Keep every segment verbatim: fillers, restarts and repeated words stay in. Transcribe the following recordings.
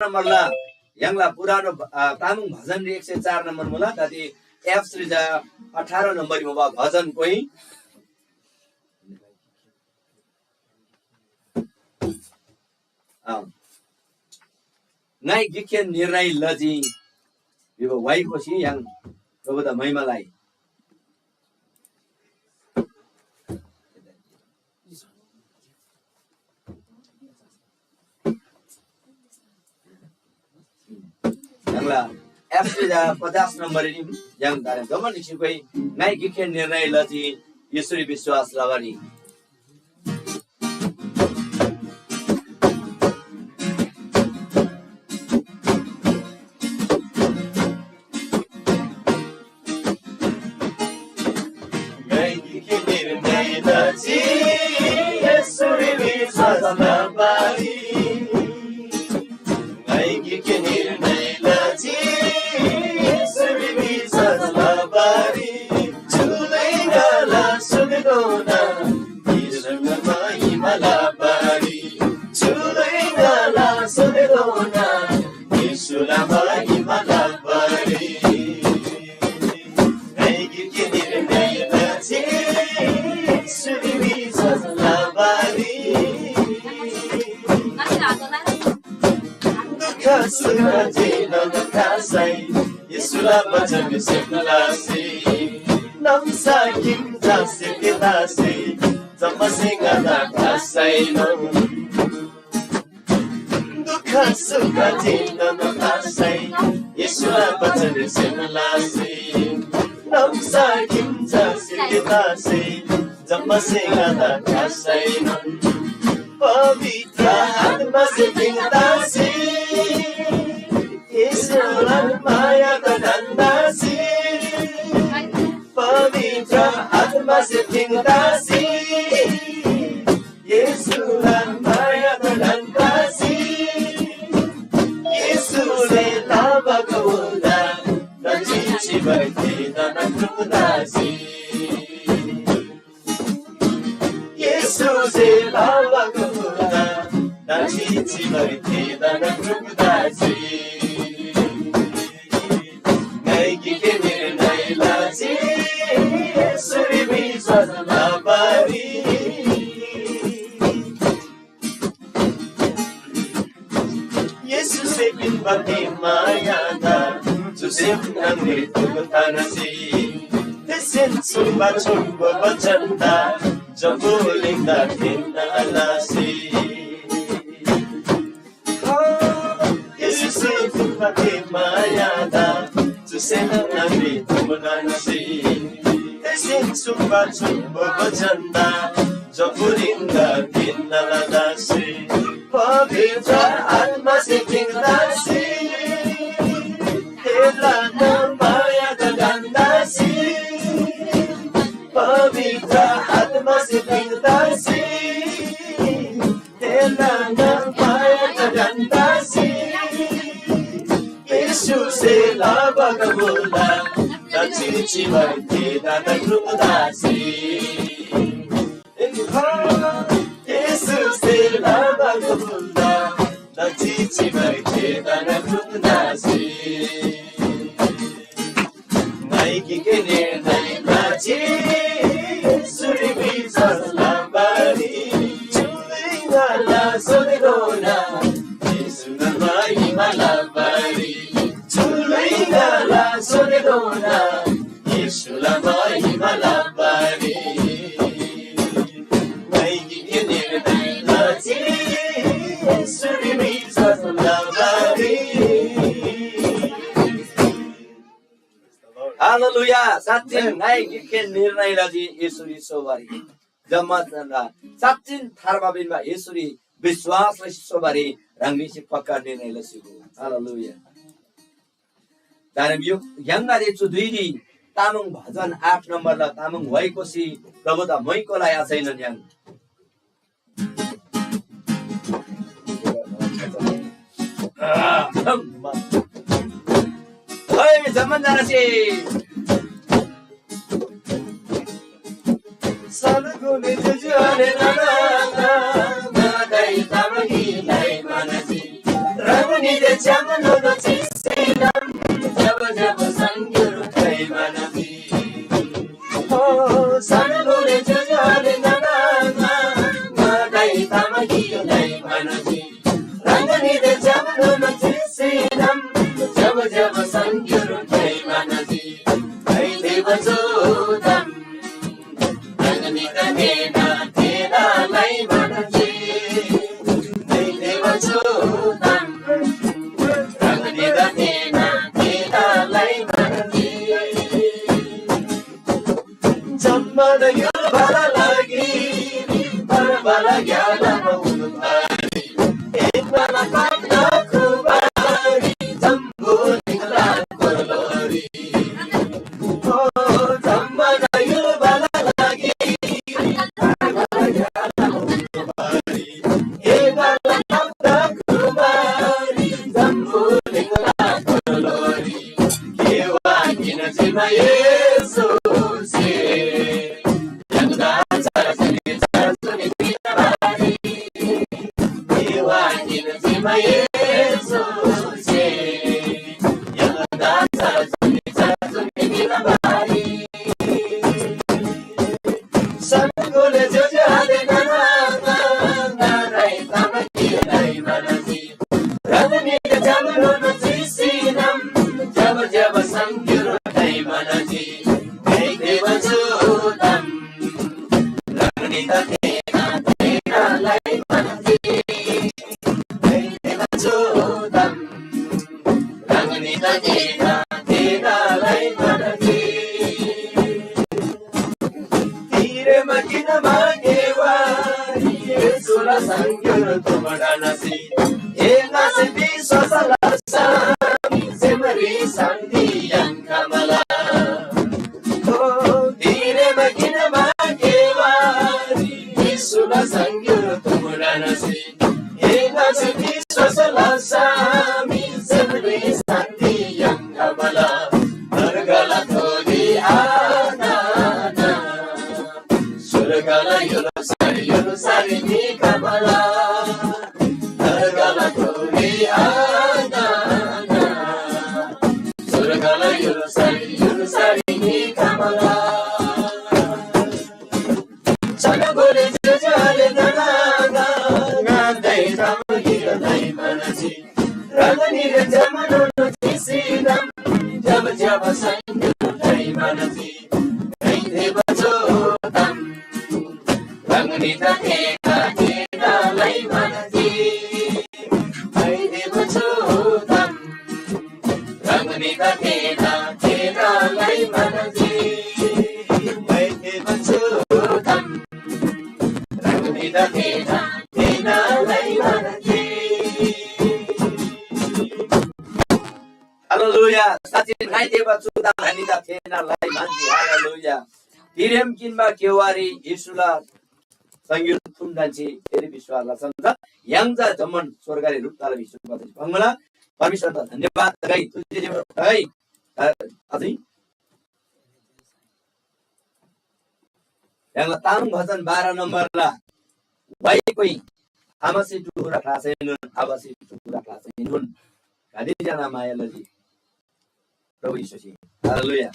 नम्बरला य्‍हाङला पुरानो, अ, तामाङ भजनरी एक सय चार नम्बर मुला, दादी एप्सरी चा अठार नम्बररी मुबा भजन कोइ। अ, ङाइ गिकखेन निर्णय लजी भिबा वाइ कोसी य्‍हाङ प्रभुदा महिमा लइ। य्‍हाङला एप्सरी चा पचास नम्बररी य्‍हाङ दारेम जम्‍मान निसी कोइ ङाइ गिकखेन निर्णय लजी येशूरी विश्‍वास लबारी। ङाइ गिकखेन निर्णय लजी येशूरी विश्‍वास लबारी। ङाइ गिकखेन निर्णय लजी येशूरी विश्‍वास लबारी। चुलै ङाला सुगदोना येशूला महिमा लबारी। चुलै ङाला सुगदोना येशूला महिमा लबारी। ङाइ गिकखेन निर्णय लजी येशूरी विश्‍वास लबारी। दुःख सुख जेनोन थासै येशूला बचन सेम लसी। नाम्‍सा किम जासे तेतासे जम्‍मासे ङादा थासैनोन। दुःख सुख जेनोन थासै येशूला बचन सेम लसी। नाम्‍सा किम जासे तेतासे जम्‍मासे ङादा थासैनोन। पवित्र आत्‍मासे ठिङ तासी, येशूला मायादा ढन्‍तासी। पवित्र आत्‍मासे ठिङ तासी, येशूला मायादा ढन्‍तासी। येशूसे लाबाको उल्टा, नचिचिबारी थेदा नख्रुङ्तासी। येशूसे लाबाको उल्टा, नचिचिबारी थेदा नख्रुङ्तासी। ङाइ गिकखेन निर्णय लजी येशूरी विश्‍वास लबारी। येशूसे पिन्‍बा थे मायादा चुसेम न्‍हङरी तुगु थानासी। थेसेन सुङ्बा छोन्‍बो बचनदा जम्‍बुलिङदा थेन्‍ना लसी। येशूसे पिन्‍बा थे मायादा चुसेन न्‍हङरी तुगु थानासी। थेसेन सुङ्बा छोन्‍बो बचनदा जम्‍बुलिङदा थेन्‍ना लसी। पवित्र आत्‍मासे ठिङ तासी, थेला मायादा ढन्‍तासी। पवित्र आत्‍मासे ठिङ तासी, थेला मायादा ढन्‍तासी। येशूसे लाबाको उल्टा, नचिचिबारी थेदा नख्रुङ्तासी। येशूसे लाबाको उल्टा, नचिचिबारी थेदा नख्रुङ्तासी। ङाइ गिकखेन निर्णय लजी येशूरी विश्‍वास लबारी। चुलै ङाला सोतेधोना येशूला महिमा लबारी। चुलै ङाला सोतेधोना येशूला महिमा लबारी। ङाइ गिकखेन निर्णय लजी येशूरी विश्‍वास लबारी। हालेलुया। साँच्‍चिन ङाइ गिकखेन निर्णय लजी येशूरी सोबारी। जम्‍मा जन्‍दा साँच्‍चिन थार्बा पिन्‍बा येशूरी विश्‍वास लसी सोबारी ह्राङनीसे पक्‍का निर्णय लसी गो। हालेलुया। दारेम यो य्‍हाङगदे चु धुइरी तामाङ भजन आठ नम्‍बरला तामाङ वाइ कोसी प्रभुदा मैकोला आछैनन य्‍हाङ। है, जम्‍मान जनासे सालुगुले जुजु आले नाना, नाना, नाना, दाइ तामाङीलाई मानसी। रंग ह्राङनीदेन छ्‌याम ल्‍हुनु चिसीनम जब जब सङग्‍युर खइमा न्‍हजी। ओ सानो गोले ज्‍योज्‍यो आले नाना आङा, ङादाइ तामा गिक दइ म्‍हन्‍जी। ह्राङनीदेन छ्‌याम ल्‍हुनु चिसीनम जब जब सङग्‍युर खइमा न्‍हजी। खैते बचोदम ह्राङनीदा तेना तेना लइ म्‍हन्‍जी। खैते बचोदम ह्राङनीदा तेना तेना लइ म्‍हन्‍जी। जम्‍मान य्‍हुलबाला लागि, परबाला ग्‍यालामा उन्‍बारी, एबाला तान्‍दा खुबारी, जम्‍बुलिङला कोलोरी। ओ जम्‍मान य्‍हुलबाला लागि, परबाला ग्‍यालामा उन्‍बारी, एबाला तान्‍दा खुबारी, जम्‍बुलिङला कोलोरी। केवाकिन चिमा येशूसे य्‍हाङदा चारचुनी चारचुनी पिन्‍ना बारी। केवाकिन चिमा येशूसे य्‍हाङदा चारचुनी चारचुनी पिन्‍ना बारी। सनगोले ज्‍योज्‍यो आले नाना आङा, ङादाइ तामा गिक दइ म्‍हन्‍जी। ह्राङनीदेन छ्‌याम ल्‍हुनु चिसीनम जब जब सङग्‍युर खइमा न्‍हजी। खैते बचोदम ह्राङनीदा तेना तेना लइ म्‍हन्‍जी। खैते बचोदम ह्राङनीदा तेना तेना लइ म्‍हन्‍जी। तिरेमा किन मागेवारी येशूला सङग्‍युर तुमडानासी। एनासे विश्‍वास लसामी सेमरी शान्‍ति याङ्‌खमला। ओ तिरेमा किन मागेवारी येशूला सङग्‍युर तुमडानासी। एनासे विश्‍वास लसामी सेमरी शान्‍ति याङ्‌खमला। नरकला थोरी आनाना। स्‍वर्गला य्‍हुल्‍सारी, य्‍हुल्‍सारी निखमला। नरकला थोरी आनाना। स्‍वर्गला य्‍हुल्‍सारी, य्‍हुल्‍सारी निखमला। सनगोले ज्‍योज्‍यो आले नाना आङा, ङादाइ तामा गिक दइ म्‍हन्‍जी। ह्राङनीदेन छ्‌याम ल्‍हुनु चिसीनम जब जब सङग्‍युर खइमा न्‍हजी। खैते बचोदम ह्राङनीदा तेना तेना लइ म्‍हन्‍जी। खैते बचोदम ह्राङनीदा तेना तेना लइ म्‍हन्‍जी। खैते बचोदम ह्राङनीदा तेना तेना लइ म्‍हन्‍जी। हालेलुया। साँच्‍चै ङाइ देबा चुदा ह्राङनीदा थेःना लइ म्‍हन्‍जी। हालेलुया। तिरेम किन्‍बा केवारी येशूला सङग्‍युर थुम ढन्‍सी थेरी विश्‍वास लसम चा य्‍हाङ चा जम्‍मान स्‍वर्गरी ह्रुप तला भिसी सुङ्बा तजी। भङ्‍गला परमेश्‍वरदा धन्‍यवाद तगै, तुझे धन्‍यवाद तगै। अझै य्‍हाङला तामाङ भजन बाह्र नम्‍बरला वाइ कोइ आमासे टुहुरा ख्लासैनोन, आबासे टुहुरा ख्लासैनोन गाते ज्‍यना माया लजी प्रभु येशूसे। हालेलुया।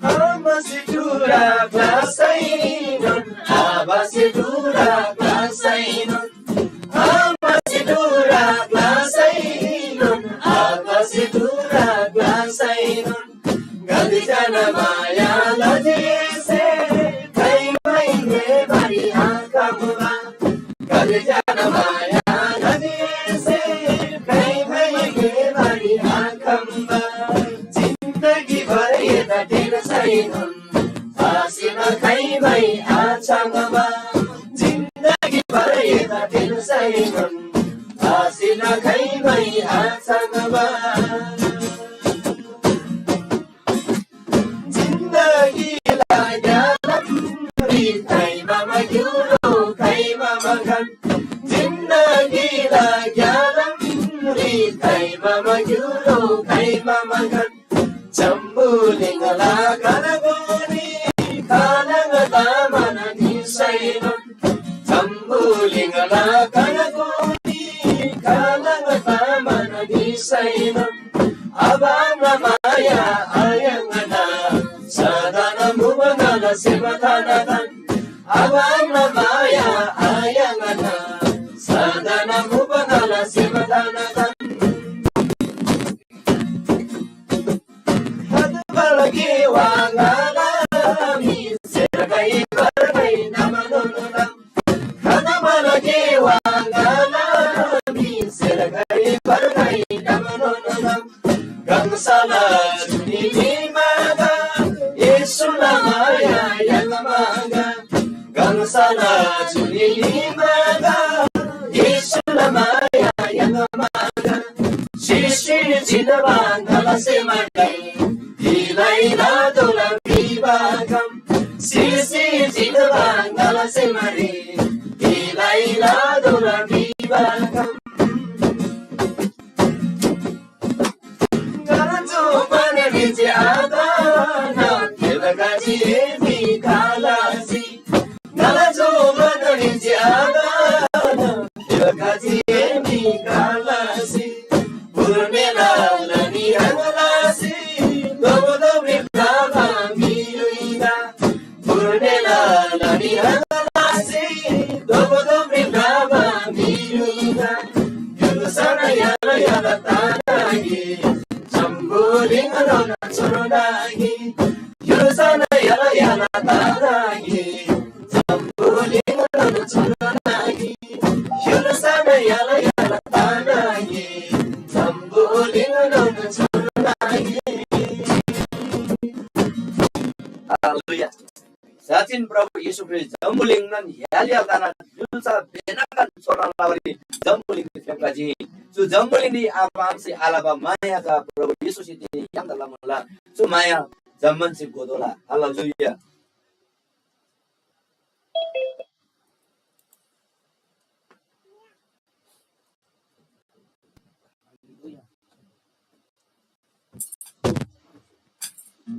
आमासे टुहुरा ख्लासैनोन, आबासे टुहुरा ख्लासैनोन, आमासे टुहुरा ख्लासैनोन, आबासे टुहुरा ख्लासैनोन। गाते ज्‍यना माया लजीसे, खाइमै गे बारी आखम्‍बा। गाते ज्‍यना माया लजीसे, खाइमै गे बारी आखम्‍बा। जिन्दगी भर एदा तेन्‍सैनोन, आसेना खाइमै आछाङ्बा। जिन्दगी भर एदा तेन्‍सैनोन, आसेना खाइमै आछाङ्बा। जिन्दगीला ग्‍यालामरी खाइमा ग्‍युरो खाइमा घन। गिला ग्‍यालामरी खाइमा मग्‍युरो खाइमा मगन। जम्‍बुलिङला कनगोनी खालङ तामन निसैनोन। जम्‍बुलिङला कनगोनी खालङ तामन निसैनोन। अबाङला माया आयाङना सदन मुबङला सेवा थानादन। अबाङला माया आयाङना सदन मुबङला सेवा थानादन। हदबलगे वाङाला मी सेरगै बरगै नमनोनोनम। हदबलगे वाङाला मी सेरगै बरगै नमनोनोनम। गङसाला जुनी मागा येशूला माया यङमागा। गङसाला जुनी मागा येशूला माया यङमागा। सिसी जिन्दबाङला सेमडै दिलाइला दोला बिबागम। सिसी जिन्दबाङला सेमडै दिलाइला दोला बिबागम। Ngala jo manani ji adana, kila kaji emi kalasi. Ngala jo manani ji adana, kila kaji emi kalasi. Burmela lani angalasi, dobo dobi baba miluina. Burmela lani angalasi, dobo dobi baba miluina. Yulu sana yala yala tanagi, jambuling alona chorondagi. Yulu sana yala yala tanagi, jambuling alona chorondagi. Yulu sana yala yala tanagi, jambuling alona chorondagi. Hallelujah. साँच्‍चिन प्रभु येशू ख्रीष्‍ट जम्‍बुलिङनोन य्‍हाल य्‍हाल तना य्‍हुल्‍सा बेनागन छोर्ना लबारी जम्‍बुलिङरी फेप्‍खजी। चु जम्‍बुलिङरी आबा आमासे आलबा मायादा प्रभु येशूसे तिनी य्‍हाङदा लमुला। चु माया जम्‍मानसे घोतोःला। हालेलुया।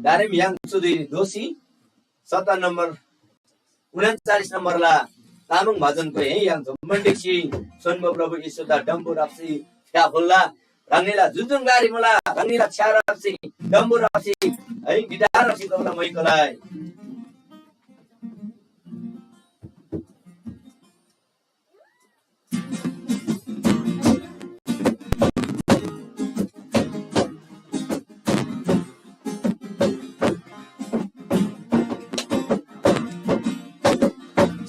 दारेम य्‍हाङ चुदुइरी दोःसी सत्तर नम्बर, उनन्चालिस नम्बरला तामाङ भजनको हे य्‍हाङ जम्‍मान ढिक्‍सी सोन्‍बो प्रभु येशूदा डम्‍बु राप्‍सी फ्‍याफुल्‍ला। ह्राङनीला जुन जुन ग्‍लारी मुला, ह्राङनीला छ्‌या राप्‍सी, डम्‍बु राप्‍सी, है, गिटार राप्‍सी तोला मैकोलाई।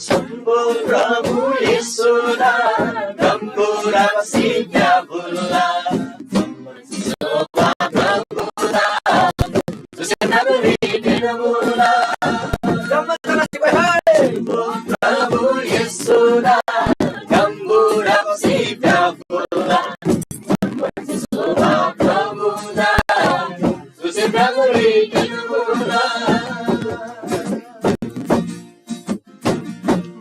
शम्भो प्रभु येशूला डम्बुरा सिद्ध्या बुल्ला। शोभा प्रभुदा, तुझे नगरी दिनमुला। शम्भो प्रभु येशूला डम्बुरा सिद्ध्या बुल्ला। शोभा प्रभुदा, तुझे नगरी दिनमुला।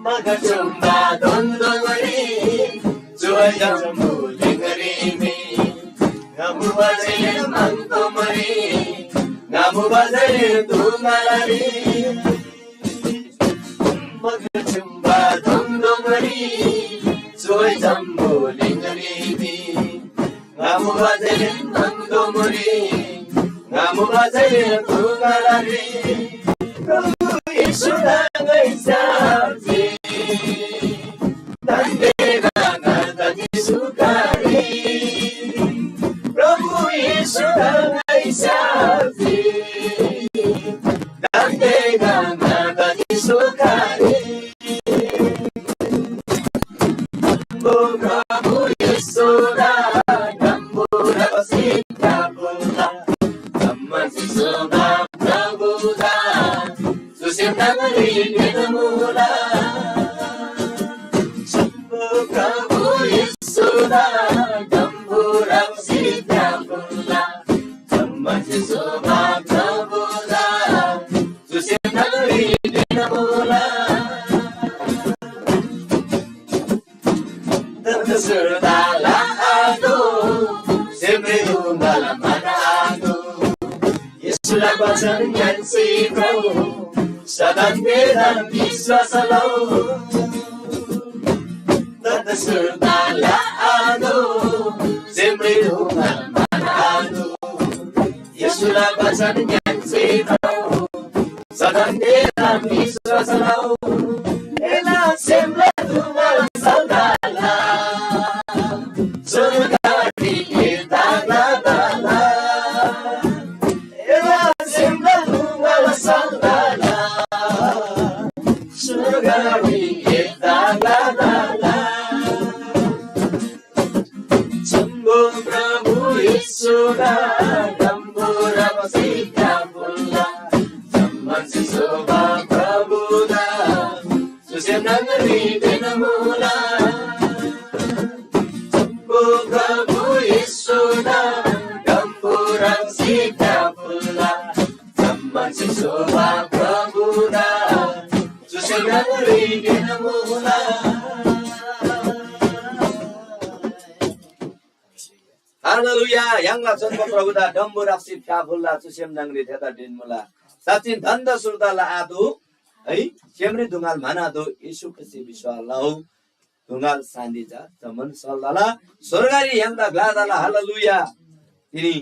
Maka chumba dondongori, chua jambu lingari mi. Ngamu bajai mangkomori, ngamu bajai tungalari. Maka chumba dondongori, chua jambu lingari mi. Ngamu bajai nangdomori, ngamu bajai tungalari. Prabhu Yeshu dangai sabi, tande gana tadi sukari. Prabhu Yeshu dangai sabi, tande gana tadi sukari. सुर्दाला आदो, सेमरी दुङ्गाला म्‍हना आदो। येशूला बचन ङ्‌यान्‍सी भ्रउ, सदन बेदन विश्‍वास लउ। तत सुर्दाला आदो, सेमरी दुङ्गाला म्‍हना आदो। येशूला बचन ङ्‌यान्‍सी भ्रउ, सदन तेला विश्‍वास लउ। एला सेमला दुमल सल्‍दाला, स्‍वर्गरी एता ग्‍लादाला। एला सेमला दुमल सल्‍दाला, स्‍वर्गरी एता ग्‍लादाला। जम्‍बो प्रभु येशूदा, डम्‍बुरा बसी क्या फुल्‍ला, जम्‍मान सिसोबा प्रभुदा, सुसे नगरी देन मुला। जम्‍बो प्रभु येशूदा, डम्‍बुरा बसी क्या फुल्‍ला, जम्‍मान सिसोबा प्रभुदा, सुसे नगरी देन मुला। हालेलुया। य्‍हाङला छोन्‍बो प्रभुदा डम्‍बु राप्‍सी फ्‍याफुल्‍ला, चु सेम न्‍हङरी थेदा ढिन्‍मुला। साँच्‍चिन धन्‍दा सुर्दाला आदु है, सेमरी दुङाल म्‍हनादु येशू ख्रीष्‍टसे विश्‍वास लउ। दुङाल शान्‍ति चा जम्‍मान सल्‍लाला स्‍वर्गरी य्‍हाङदा ग्‍लादाला। हालेलुया। तिनी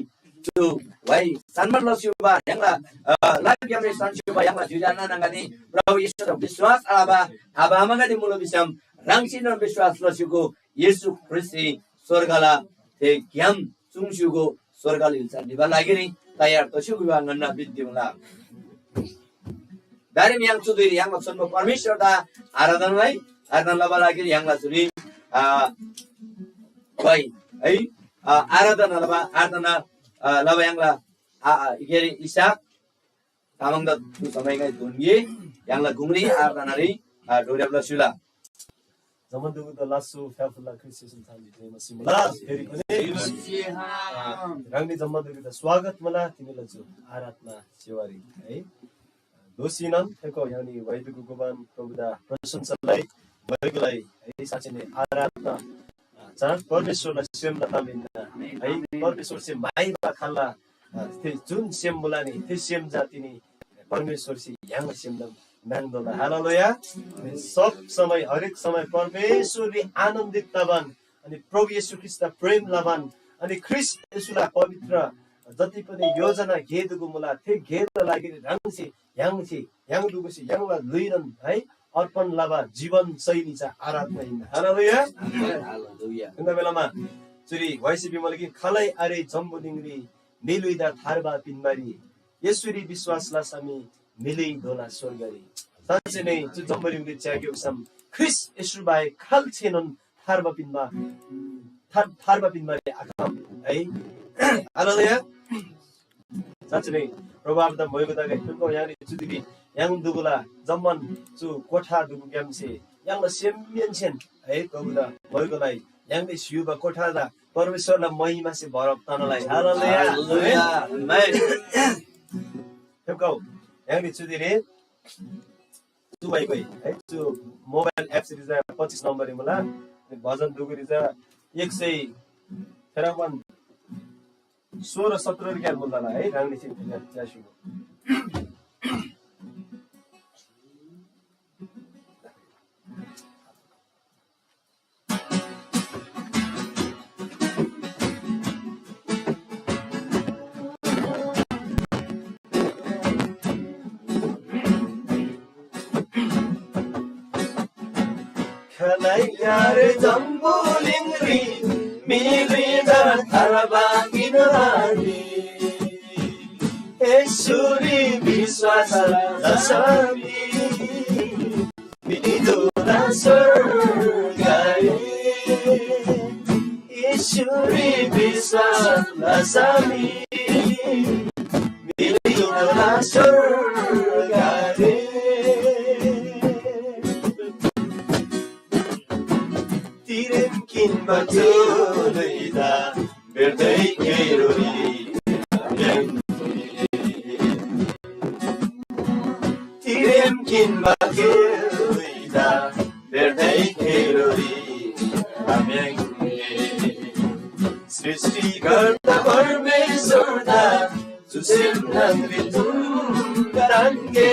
चु वाइ सन्‍मान लस्‍युबा य्‍हाङला, अ, लागिरी सन्‍स्‍युबा य्‍हाङला ज्‍योज्‍यो आना नाङगदे प्रभु येशूदा विश्‍वास आलबा आबा आमागदे मुला भिसम ह्राङसेनोन विश्‍वास लस्‍युगो येशू ख्रीष्‍टसे स्‍वर्गला थे ग्‍याम चुङ्स्‍युगो स्‍वर्गला य्‍हुल्‍सा निबा लागिरी तयार तस्‍युगो भिबा ङन्‍ना बिन्‍ती मुला। दारेम य्‍हाङ चु धुइरी य्‍हाङला छोन्‍बो परमेश्‍वरदा आराधना लइ, आराधना लबा लागिरी य्‍हाङला चुरी, आ, वाइ, है, आ, आराधना लबा, आराधना, आ, लबा य्‍हाङला, आ, आ, के अरे, इसाक तामाङदा चु समय ङाइ दोन्‍गे य्‍हाङला गुङरी आराधनारी, आ, डोर्‍याब लस्‍युला। जम्‍मान दुगुदा लास्‍सु फ्‍याफुल्‍ला ख्रीष्‍ट येशून थान्‍जी जय मसीह मुला। फेरि कुनै, आ, ह्राङनी जम्‍मान दुगुदा स्वागत मुला तिनीला चु आराधना सेवारी है। दोःसीनोन थेको य्‍हाङनी वाइदुगु गुबान प्रभुदा प्रशंसा लइ, वाइगुलाई है साँच्‍चै नै आराधना, आ, चा परमेश्‍वरला सेमला ताम हिन्‍ना है। परमेश्‍वरसे माइबा खाल्‍ला, आ, थे जुन सेम मुला नि, थे सेम चा तिनी परमेश्‍वरसे य्‍हाङला सेमदा म्‍याङ्‌तोःला। हालेलुया। सब समय, हरेक समय परमेश्‍वररी आनन्दित तबान अनि प्रभु येशू ख्रीष्‍टदा प्रेम लबान, अनि ख्रीष्‍ट येशूला पवित्र जति पनि योजना गेदुगु मुला, थे गेला लागिरी ह्राङसे, य्‍हाङसे, य्‍हाङ दुगुसे, य्‍हाङला ल्‍हुइनोन है अर्पण लबा जीवन शैली चा आराधना हिन्‍ना। हालेलुया। हालेलुया। थेन्‍दा बेलामा चुरी वाइसे भिमुला कि खालै आरे जम्‍बुलिङरी म्‍हिलुइदा थार्बा पिन्‍बारी येशूरी विश्‍वास लसा मी म्‍हिलुइ दोला स्‍वर्गरी। साँच्‍चै नै चु जम्‍बुलिङरी च्‍याग्‍यो भिसम ख्रीष्‍ट येशू बाहेक खाल्‍सेनोन थार्बा पिन्‍बा, थार-, थार्बा पिन्‍बारी आखम है। हालेलुया। साँच्‍चै नै प्रभु आबादा मोइगो तगै। थुर्को य्‍हाङरी चुदिरी य्‍हाङ दुगुला जम्‍मान चु कोठा दुगुग्‍यामसे य्‍हाङला सेमहेन्‍सेन है प्रभुदा मोइगो तगै। य्‍हाङरी स्‍युबा कोठादा परमेश्‍वरला महिमासे भरब तनलाई। हालेलुया। हालेलुया। आमेन। थेप्‍गौ, य्‍हाङरी चुदिरी चु वाइगोइ है, चु मोबाइल एप्सरी चा पच्चिस नम्बररी मुला, अनि भजन दुगुरी चा एक सय, थेह्रङ्बान सोह्र सत्ररी ग्यार मुला है, ह्राङनी चाहिँ ल्यास्‍युगो। खालै आरे जम्‍बुलिङरी म्‍हिगदेदा थार्बा पिन्‍बारी येशूरी विश्‍वास लसमी म्‍हिदोला स्‍वर्गरी। येशूरी विश्‍वास लसमी म्‍हिदोला स्‍वर्गरी। तिरेम किन्‍बा त्यो ल्‍हुइदा बेर्दै खेरोरी। तिरेम किन्‍बा त्यो ल्‍हुइदा बेर्दै खेरोरी। आमेन। सृष्टिकर्ता परमेश्वरदा चुसेम न्‍हङरी तुम ताङ्गे।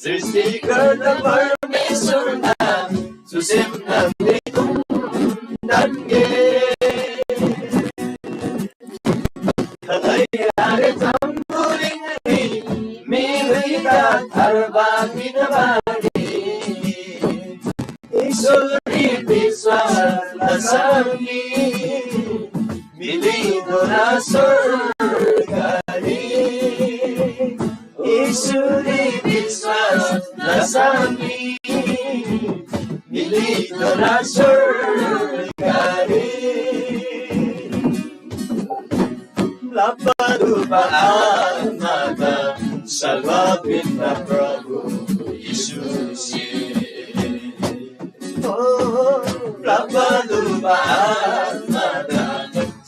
सृष्टिकर्ता परमेश्वरदा चुसेम न्‍हङरी तुम ताङ्गे। खालै आरे जम्‍बुलिङरी म्‍हिगदेदा थार्बा पिन्‍बारी येशूरी विश्‍वास लसमी म्‍हिगदेला स्‍वर्गरी। येशूरी विश्‍वास लसमी म्‍हिगदेला स्‍वर्गरी। ब्‍लप्‍बा दुबा आत्‍मादा सल्‍लाह पिन्‍ना प्रभु येशूसे। ओ, ब्‍लप्‍बा दुबा आत्‍मादा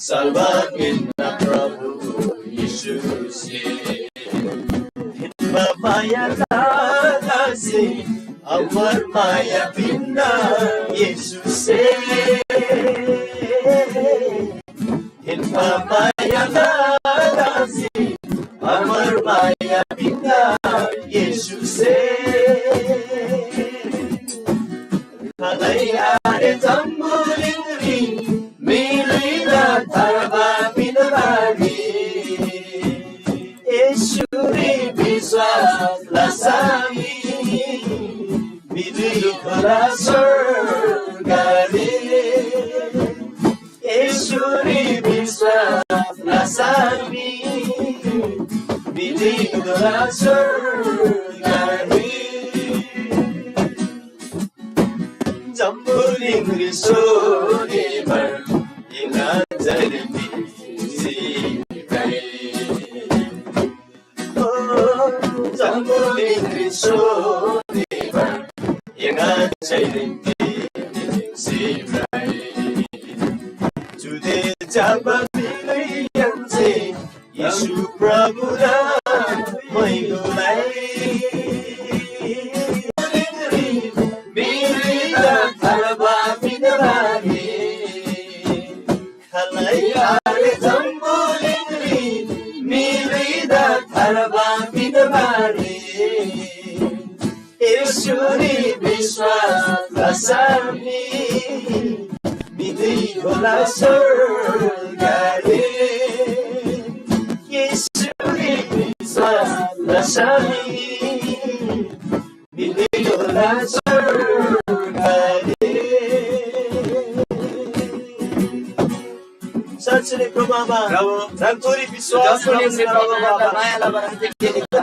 सल्‍लाह पिन्‍ना प्रभु येशूसे। धिनबा माया लसी अमर माया पिन्‍ना येशूसे। धिनबा माया लसी अमर माया पिन्‍ना येशूसे। खालै आरे जम्‍बुलिङरी म्‍हिगदेदा थार्बा पिन्‍बारी येशूरी विश्‍वास लसमी म्‍हिगदेला स्‍वर्गरी। येशूरी विश्‍वास लसमी म्‍हिगदेला स्‍वर्गरी। जम्‍बुलिङरी सोनेबर इलाजरी पिन्‍सी भ्रइ। ओ, जम्‍बुलिङरी सोनेबर इलाजरी पिन्‍सी भ्रइ। चुदे ज्‍यबा म्‍हिगदेसे येशू प्रभुला मैगुलाई म्‍हिगदेदा थार्बा पिन्‍बारी। खालै आरे जम्‍बुलिङरी म्‍हिगदेदा थार्बा पिन्‍बारी येशूरी विश्‍वास लसमी म्‍हिगदेला स्‍वर्गरी। येशूरी विश्‍वास लसमी म्‍हिगदेला स्‍वर्गरी। साँच्‍चीनै प्रभु आबा, प्रभु, ह्राङथोरी विश्‍वास जम्‍बुलिङरी लबा प्रभु प्रभु आबा, माया लबा ह्राङसे गेदेदा।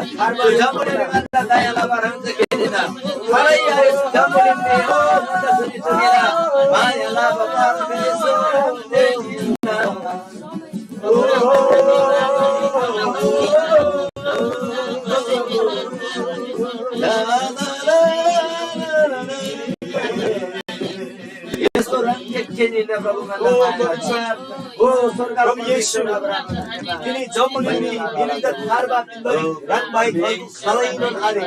जम्‍बुलिङरी भन्‍दा दया लबा ह्राङसे गेदेदा। खालै आरे जम्‍बुलिङरी ओ भन्‍दा सुनी सुनेर माया लबा परमेश्‍वर। यस्तो रङ के के दिन प्रभु, ओ परमेश्वर, ओ स्वर्ग प्रभु येशू, तिनी जम्‍बुलिङरी म्‍हिगदेदा थार्बा पिन्‍बारी ह्राङ बाहेक अर्को खालैनोन आरे।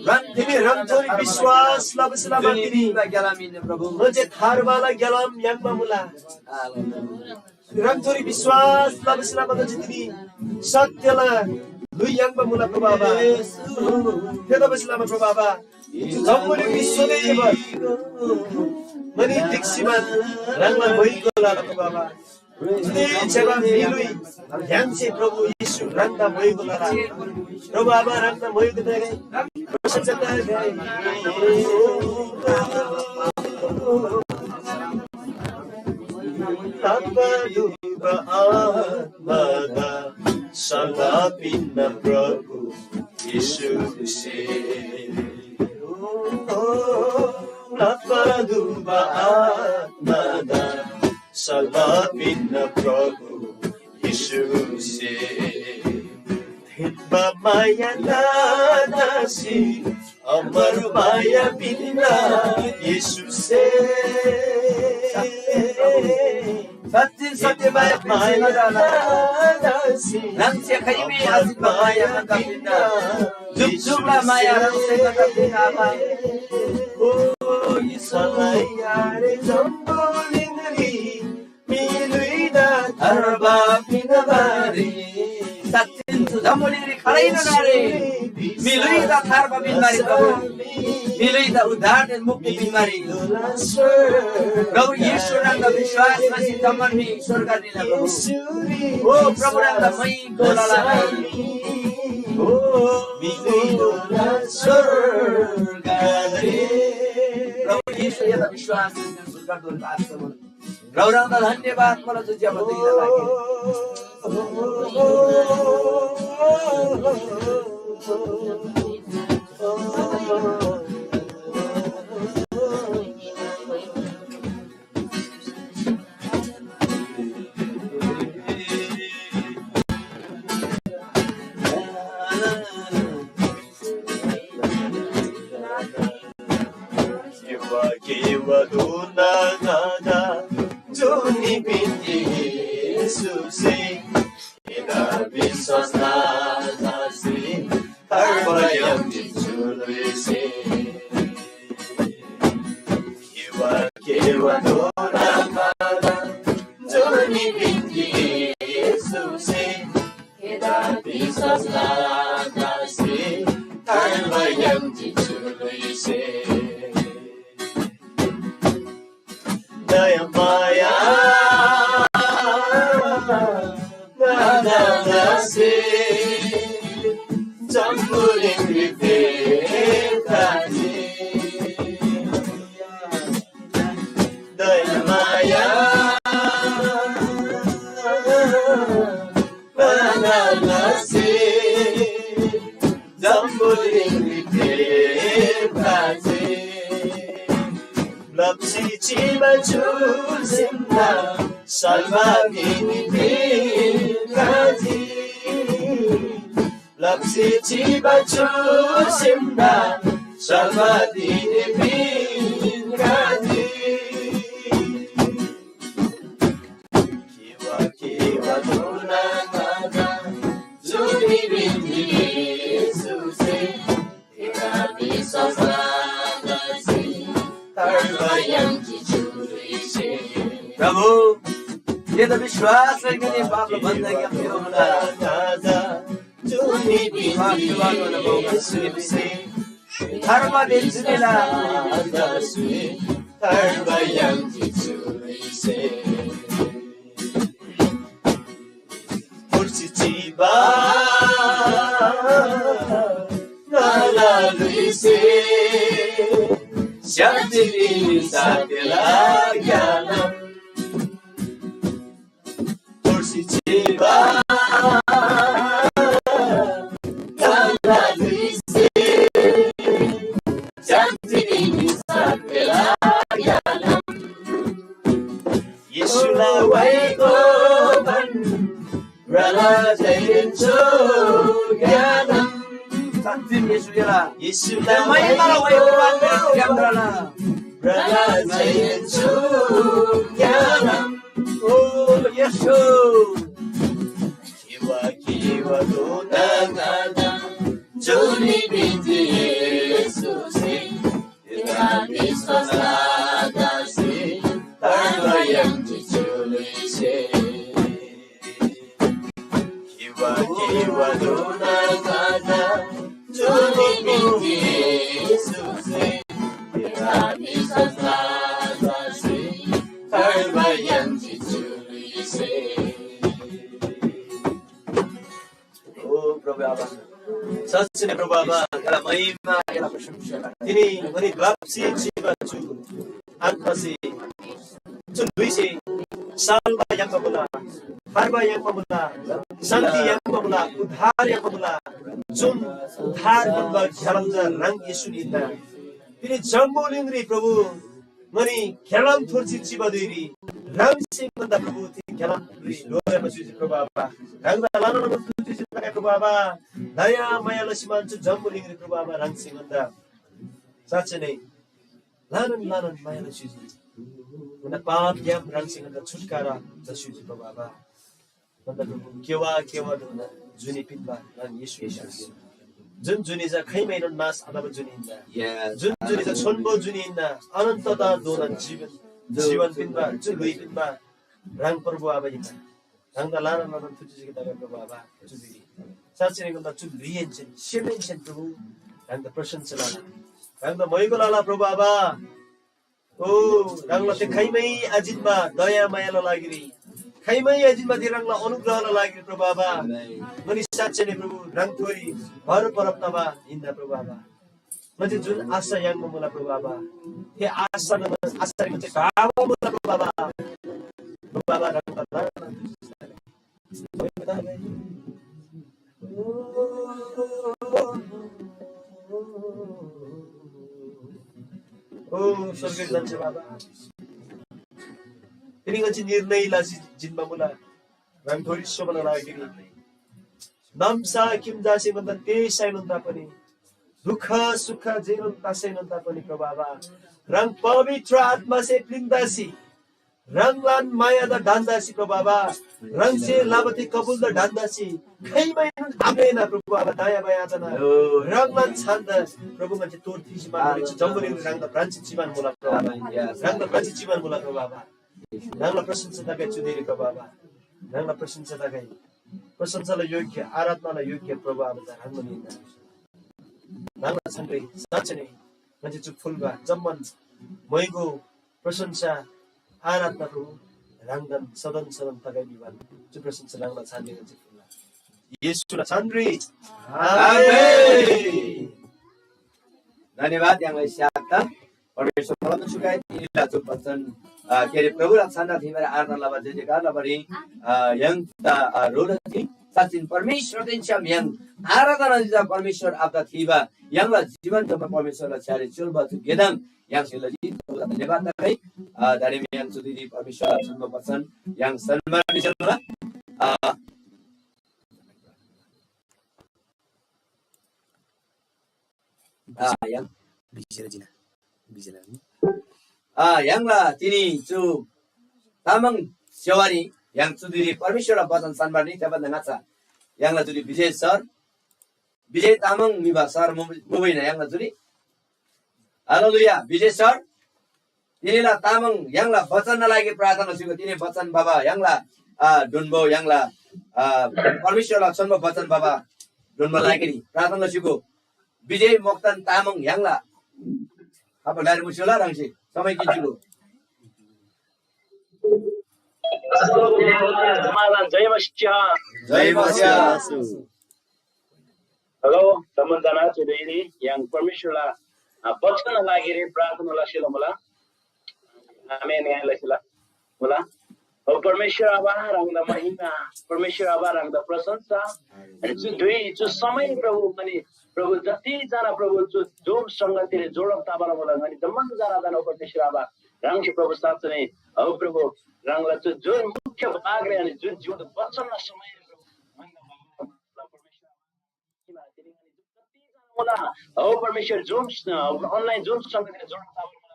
ह्राङ तिनी ह्राङथोरी विश्‍वास लबासे लमा तिनी प्रभु, ङन्‍से थार्बाला ग्‍यालाम याङ्बा मुला। ह्राङथोरी विश्‍वास लबासे लमा ङन्‍से तिनी सत्‍यला ल्‍हुइ याङ्बा मुला प्रभु आबा। थेतबासे लमा प्रभु आबा, जम्‍बुलिङरी सोनेबर ङनी तिग्‍सीमान ह्राङला मोइको लाला प्रभु आबा। चुदे ज्‍यबा म्‍हि ल्‍हुइ य्‍हाङसे प्रभु येशू ह्राङदा मोइको लाला। प्रभु आबा, ह्राङदा मोइको तगै। प्रशंसा तगै। ताप्‍बा दुबा आत्‍मादा सल्‍लाह पिन्‍ना प्रभु येशूसे। ओ, ताप्‍बा दुबा आत्‍मादा सल्‍लाह पिन्‍ना प्रभु येशूसे। धिनबा माया लसी अमर माया पिन्‍ना येशूसे। सच्‍चिन सत्‍य माया पिन्‍सी ङादा। ह्राङसे खाइमै आशिकला माया ङादा पिन्‍ना। जुकजुकला माया ह्राङसे ङादा पिन्‍ना आबा। ओ सल्लायारे जम्बुलिङरी मिलुइदा थार्बा पिनबारी। सच्‍चिन चु जम्बुलिङरी खालैनोन आरे मिलुइदा थार्बा पिनबारी प्रभु। मिलुइदा उद्धार देन मुक्ति पिनबारी। प्रभु येशू नामदा विश्वास लसी जम्‍मान म्‍हि स्‍वर्ग निला प्रभु। ओ प्रभु नामदा मै गोलाला मै। ओ मिलुइदा स्‍वर्ग रे। प्रभु येशू यदा विश्वास लसी स्‍वर्ग दोन बात प्रभु। रौरङदा धन्यवाद मला जुज्‍या बदुइला लागि। Kiwa kiwa duna ngada juni binti Yesuse. Ina biswas na nasi harba yam di chulwisi. Kiwa kiwa duna ngada juni binti Yesuse. Eda biswas lagasi, harba yam di chulwisi. Daya maya, nana nasi, jambuling ripe tani. Daya maya, nana nasi, jambuling ripe tani. Lapsi chiba chul simna, salva dini pe tani. Lapsi chiba chu simda, salva dini bin kadi. Kiwa kiwa tuna kada, juni bindi Yesuse, ina bisa sada si, tarva yang ki churi se. प्रभु, यदा विश्वास रखने पाप बंदा क्या होगा? धर्म दिन जुनेला। Kursi chiba, tanda luise, janti ni sakela yalam. Yeshula waiko ban, brala jayen cho yalam. Janti Yeshula. Yeshula mai mala waiko ban, brala. Brala jayen cho yalam. Oh, Yeshu. Kiwa kiwa duna ngada, juni binti Yesuse, ina biswas lagasi, tarva yang chichulise. Kiwa kiwa duna ngada, juni binti Yesuse, ina biswas lagasi, tarva yang chichulise. ओ प्रभु आबा, साँच्‍चीनै प्रभु आबा, एला महिमा, एला प्रशंसा। तिनी ङनी ग्‍लाप्‍सी चिबा चु आत्‍मासे चु धुइसे साल्‍बा याङ्बा मुला, थार्बा याङ्बा मुला, शान्‍ति याङ्बा मुला, उद्धार याङ्बा मुला, जुन उद्धार पिन्‍बा ग्‍यालाम चा ह्राङ येशून हिन्‍ना। तिनी जम्‍बुलिङरी प्रभु ङनी ग्‍यालाम थोर्सी चिबा धुइरी ह्राङसे ङन्‍दा प्रभु थे ग्‍यालामरी लोरेमा स्‍युजी प्रभु आबा। ह्राङदा ल्‍हानान थुर्सी चिजी प्रभु आबा। दया माया लसी मान चु जम्‍बुलिङरी प्रभु आबा ह्राङसे ङन्‍दा साँच्‍चै नै ल्‍हानान ल्‍हानान माया लसी स्‍युजी। ङन्‍दा पापग्‍याम ह्राङसे ङन्‍दा छुटकारा लसी स्‍युजी प्रभु आबा। ङन्‍दा प्रभु केवा केवा धोना जुनी पिन्‍बा ह्राङ येशू येशू। जुन जुनी चा खैमैनोन नाश आतबा जुनी हिन्‍ना। जुन जुनी चा छोन्‍बो जुनी हिन्‍ना, अनन्तताधोना जीवन, जीवन पिन्‍बा, जुन ल्‍हुइ पिन्‍बा ह्राङ प्रभु आबा हिन्‍ना। ह्राङदा ल्‍हानान ल्‍हानान थुर्जी जिगि तगै प्रभु आबा, चु जुनी। साँच्‍चीनै ङन्‍दा चु ल्‍हुइहेन्‍सेन, सेमहेन्‍सेन प्रभु, ह्राङदा प्रशंसा लला। ह्राङदा मोइगो लला प्रभु आबा। ओ, ह्राङला थे खाइमै आजिन्‍बा दयामायाला लागिरी, खाइमै आजिन्‍बा थे ह्राङला अनुग्रहला लागिरी प्रभु आबा, ङनी साँच्‍चै नै प्रभु ह्राङथोरी भर परब तबा हिन्‍ना प्रभु आबा। ङन्‍से जुन आशा याङ्बा मुला प्रभु आबा, थे आशा आशारी ङन्‍से गाबा मुला प्रभु आबा। प्रभु आबा ह्राङदा ओ स्वर्गीय जान्छे बाबा, तिनी ङन्‍से निर्णय लसी जिन्‍बा मुला ह्राङथोरी सोबा लागिरी। नाम्‍सा किम जासे भन्दा तेज साइनोन तापनि, दुःख सुख जेनोन तासैनोन तापनि प्रभु आबा, ह्राङ पवित्र आत्मासे प्‍लिङ्दासी ह्राङलान मायादा ढान्‍दासी प्रभु आबा, ह्राङसे लबा थे कबुलदा ढान्‍दासी खाइमैनोन आम्‍लेना प्रभु आबा, दया माया जना ह्राङलान छान्‍दा प्रभु ङन्‍से तोर थीसी मान मुला, जम्‍बुलिङ ह्राङदा प्राणसे चिबान मुला प्रभु आबा, ह्राङदा प्राणसे चिबान मुला प्रभु आबा। ह्राङला प्रशंसा तगै चुदिरी प्रभु आबा, ह्राङला प्रशंसा तगै, प्रशंसाला योग्य, आराधनाला योग्य प्रभु आबा चा ह्राङलान हिन्‍ना। ह्राङला छानरी साँच्‍चै नै ङन्‍से चु फुल्‍बा जम्‍मान मोइगो प्रशंसा, आराधना प्रभु ह्राङदान सदन सदन तगै भिबान चु प्रशंसा ह्राङला छानरी ङन्‍से फुल्‍ला। येशूला छानरी। आमेन। धन्यवाद य्‍हाङलाई स्याप्‍दा। परमेश्‍वर मोलम सुकाइ तिनीला चु वचन, अ, के अरे, प्रभुला छान्‍दा थिबारी आराधना लबा, जय जयकार लबारी, अ, य्‍हाङ ता, अ, रोदा थी। साँच्‍चिन परमेश्‍वरदेन छ्‌याम य्‍हाङ आराधना लजी ता परमेश्‍वर आबादा थीबा य्‍हाङला जीवन जम्‍मा परमेश्‍वरला छ्‌यारी च्‍योल्‍बा चु गेदाङ य्‍हाङसे लजी। प्रभुदा धन्यवाद तगै। अ, दारेम य्‍हाङ चुदिरी परमेश्‍वरला छन्‍बा वचन य्‍हाङ सन्‍मान निचला। अ, आ, य्‍हाङ। बिजेला जिना। बिजेला नि। आ, य्‍हाङला तिनी चु तामाङ सेवारी य्‍हाङ चुदिरी परमेश्‍वरला वचन सान्‍बार नि थेबन्‍दा ङाच्‍छा य्‍हाङला चुरी विजय सर, विजय तामाङ मिबा सर मुबैना य्‍हाङला चुरी। हालेलुया, विजय सर। तिनीला तामाङ य्‍हाङला वचनना लागि प्रार्थना लसीगो। तिनी वचन बाबा य्‍हाङला, आ, ढुन्‍बो य्‍हाङला, आ, परमेश्‍वरला छोन्‍बो वचन बाबा ढुन्‍बो लागिरी प्रार्थना लसीगो। विजय मोक्तान तामाङ य्‍हाङला। अब लाइर मुस्‍योला ह्राङसे समय किन्‍सीगो। जय मसीह। जय मसीह। हेलो, जम्‍मान जना चुदेरी य्‍हाङ परमेश्‍वरला, आ, वचनना लागिरी प्रार्थना लसेला मुला। आमेन, ङाइ लसेला मुला। ओ परमेश्‍वर आबा, ह्राङदा महिमा, परमेश्‍वर आबा, ह्राङदा प्रशंसा। अनि चु धुइ, चु समय प्रभु, अनि प्रभु जति जना प्रभु चु Zoom संगतिरी जोडब तबाला मुला, अनि जम्‍मान जना जना परमेश्‍वर आबा, ह्राङसे प्रभु साँच्‍चै नै, हौ प्रभु, ह्राङला चु जुन मुख्य भागले अनि जुन जीवन वचनना समय प्रभु, मुला, हौ परमेश्‍वर Zoom, अ, online Zoom संगतिरी जोडब तबाला मुला।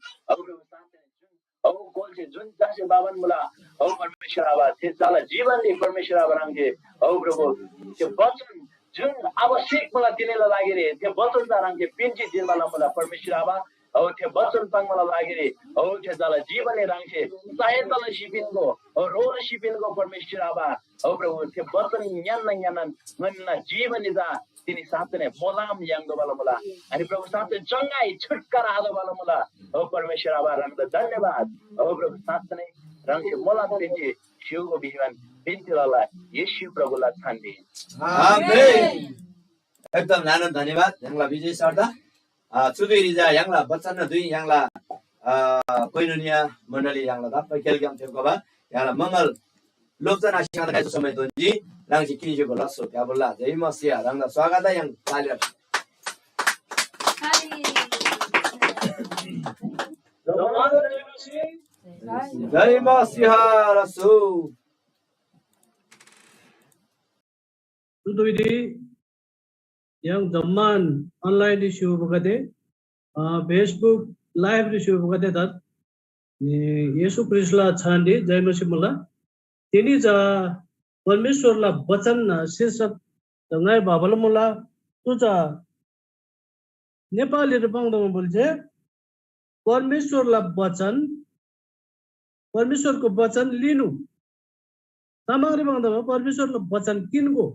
हौ प्रभु, साँच्चै नै जुन, हौ कोलसे जुन जासे बाबान मुला, हौ परमेश्वर आबा, थे चाला जीवनले परमेश्वर आबा ह्राङसे, हौ प्रभु, त्यो वचन जुन आवश्यक मुला तिनीला लागिरी थे वचन चा ह्राङसे पिन्‍सी जिन्‍बा लमुला परमेश्‍वर आबा। औ थे वचन पाङ्बाला लागिरी औ थे झाला जीवनरी ह्राङसे सहायता लसी पिन्‍गो, औ रो लसी पिन्‍गो परमेश्‍वर आबा। औ प्रभु, थे वचन ङ्‌यान्‍ना ङ्‌यान्‍नान ङन्‍ना जीवनरी चा तिनी साँच्‍चै नै मोलाम याङ्तोःबाला मुला। अनि प्रभु, साँच्‍चै चङ्गाई छुटकारा आतोःबाला मुला। औ परमेश्‍वर आबा, ह्राङदा धन्‍यवाद। औ प्रभु, साँच्‍चै नै ह्राङसे मोलाम पिन्‍सी स्‍य्‍हूगो भिबान बिन्‍ती लला येशू प्रभुला छानरी। आमेन। एकदम ल्‍हानान धन्‍यवाद य्‍हाङला विजय सरदा। अ, चुधुइरी चा य्‍हाङला बचन धुइ य्‍हाङला, अ, कोइनुनिया मण्‍डली य्‍हाङला दाप्पा खेलग्‍याम फेप्‍खबा य्‍हाङला मंगल लोकजना सिंहदा गाइसो समय दोन्‍जी ह्राङसे किनिसे गोला सो क्या बोला। जय मसीह ह्राङला स्वागत है य्‍हाङ तालिरा। जय मसीह रसो। चुदुइरी य्‍हाङ जम्‍मान online री स्‍य्‍हूबागदे, अ, Facebook live री स्‍य्‍हूबागदे दा, ए, येशू ख्रीष्‍टला छानरी जय मसीह मुला। तिनी चा परमेश्‍वरला बचन शीर्षक ङाइ बाबल मुला। तु चा नेपालीरी पाङ्दोमा बोल्‍छे परमेश्‍वरला बचन, परमेश्‍वरको बचन लिनु। तामाङरी पाङ्दोमा परमेश्‍वरला बचन किन्‍गो।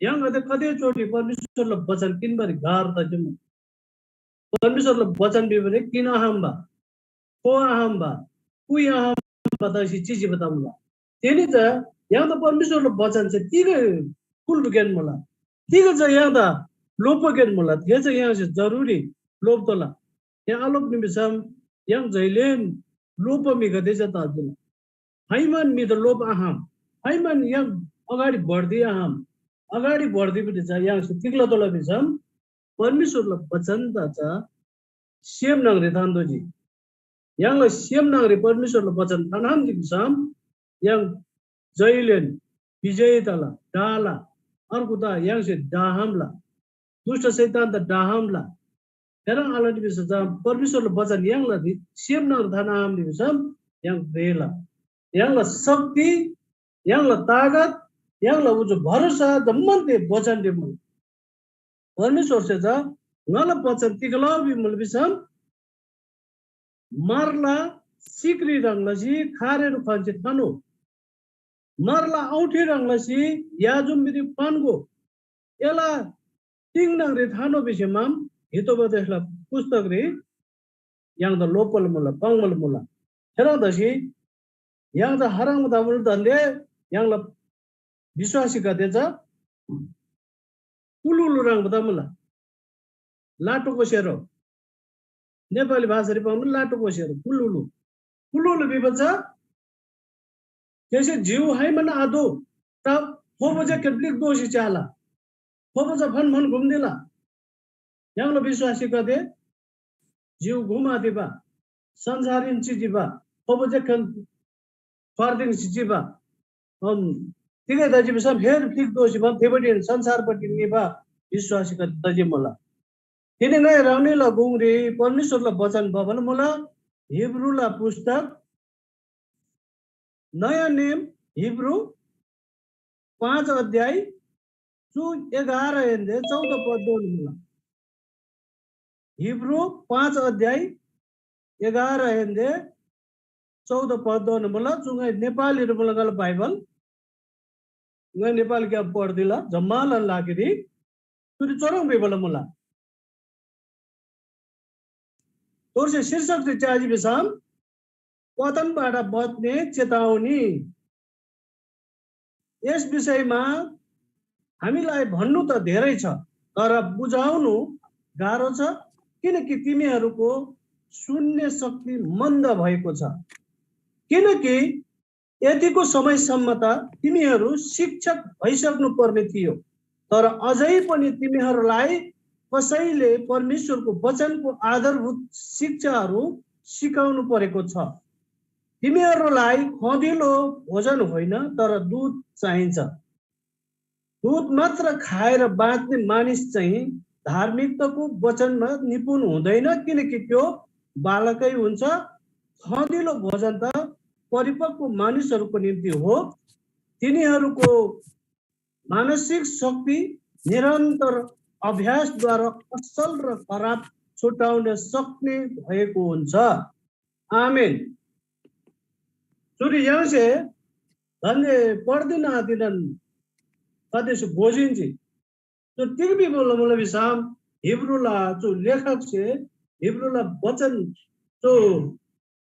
य्‍हाङगदे कतै चोटि परमेश्‍वरला बचन किन्‍बारी गाह्रो तजी मुला। परमेश्‍वरला बचन भिबारी किन आखम्‍बा, थो आखम्‍बा, पुइ आखम्‍बा तसी चिजी बतामुला। थेनी चा य्‍हाङदा परमेश्‍वरला बचन चा तिग कुल्‍बुकेन मुला, तिग चा य्‍हाङदा लोप्‍बुकेन मुला, थे चा य्‍हाङसे जरुरी लोप्‍तोःला। थे आलोप्‍नी भिसम य्‍हाङ जैलेन लोप्‍बा म्‍हिगदे चा ततोःला। खाइमान म्‍हिदा लोभ आखम, खाइमान य्‍हाङ अगाडि बढ्दी आखम। अगाडि बढ्दी भिडी चा य्‍हाङसे तिग लतोःला भिसम परमेश्‍वरला बचनदा चा सेम न्‍हङरी थान्‍तोःजी। य्‍हाङला सेम न्‍हङरी परमेश्‍वरला बचन थान्‍आम्‍जी भिसम य्‍हाङ जैलेन विजय तला, ढाला। अर्को ता य्‍हाङसे ढाखम्‍ला, दुष्‍ट शैतानदा ढाखम्‍ला। थेह्रङ् आलनी भिसम चा परमेश्‍वरला बचन य्‍हाङला सेम न्‍हङरी थान्‍आम्‍नी भिसम य्‍हाङ भ्रेला। य्‍हाङला शक्ति, य्‍हाङला तागत, य्‍हाङला उजु भरोसा जम्‍मान थे बचनरी मुला। परमेश्‍वरसे चा ङाला बचन तिग लबा भिमुला भिसम मारला सिक्री ह्रङ् लसी खारेरी खन्‍सी थान्‍हो। मारला औंठी ह्रङ् लसी याजुम्‍बीरी पान्‍गो। एला तिङ न्‍हङरी थान्‍हो भिसीमाम हितोपदेशला पुस्तकरी य्‍हाङदा लोप्‍बाल मुला, पाङ्‌बाल मुला। थेह्रङ् तसी य्‍हाङदा खाह्रङ्बा तमुला दान्‍दे य्‍हाङला विश्‍वासीगदे चा कुलुलु ह्रङ्बा तमुला। लाटोको सेरो। नेपाली भाषारी पाङ्बा लाटोको सेरो, कुलुलु। कुलुलु भिबा चा थेसे जिउ खाइमान आदो, तर थोबो जे केप्लिक दोसी च्‍याला। थोबो चा फन फन घुम्‍दिला। य्‍हाङला विश्‍वासीगदे जिउ घुम आतिबा, संसाररीन चिजिबा, थोबो जे खन फार्दिङसी चिबा। अम, तिगै तजी भिसम हेर फ्‍लिक दोःसी मान थेपट्टि संसारपट्टि निबा विश्‍वासीगदे तजी मुला। तिनी ङाइ ह्राङनीला गुङरी परमेश्‍वरला बचन भबान मुला। हिब्रूला पुस्तक, नयाँ नियम, हिब्रू पाँच अध्याय, चु एघार हेन्‍दे चौध पदधोना मुला। हिब्रू पाँच अध्याय एघार हेन्‍दे चौध पदधोना मुला। चु ङाइ नेपालीरी मुला ङाला बाइबल। ङाइ नेपालीग्‍याम पढ्दिला, जम्‍मालान लागिरी चुरी चुह्रङ् भिबा मुला। तोरसे शीर्षक चाहिँ च्याजी भिसम पतनबाट बच्ने चेतावनी। यस विषयमा हामीलाई भन्नु त धेरै छ, तर बुझाउनु गाह्रो छ, किनकि तिमीहरूको सुन्ने शक्ति मन्द भएको छ। किनकि यतिको समयसम्म त तिमीहरू शिक्षक भइसक्नु पर्ने थियो, तर अझै पनि तिमीहरूलाई कसैले परमेश्वरको वचनको आधारभूत शिक्षाहरू सिकाउनु परेको छ। तिमीहरूलाई खँदिलो भोजन होइन, तर दूध चाहिन्छ। दूध मात्र खाएर बाँच्ने मानिस चाहिँ धार्मिकताको वचनमा निपुण हुँदैन, किनकि त्यो बालकै हुन्छ। खँदिलो भोजन त परिपक्व मानिसहरूको निम्ति हो, तिनीहरूको मानसिक शक्ति निरन्तर अभ्यासद्वारा असल र खराब छुट्याउन सक्ने भएको हुन्छ। आमेन। चुरी य्‍हाङसे दान्‍दे पढ्दिन आदिनन कदेसे भोजिन्‍जी। चु तिग भिबा मुला भिसम, हिब्रूला चु लेखकसे हिब्रूला वचन चु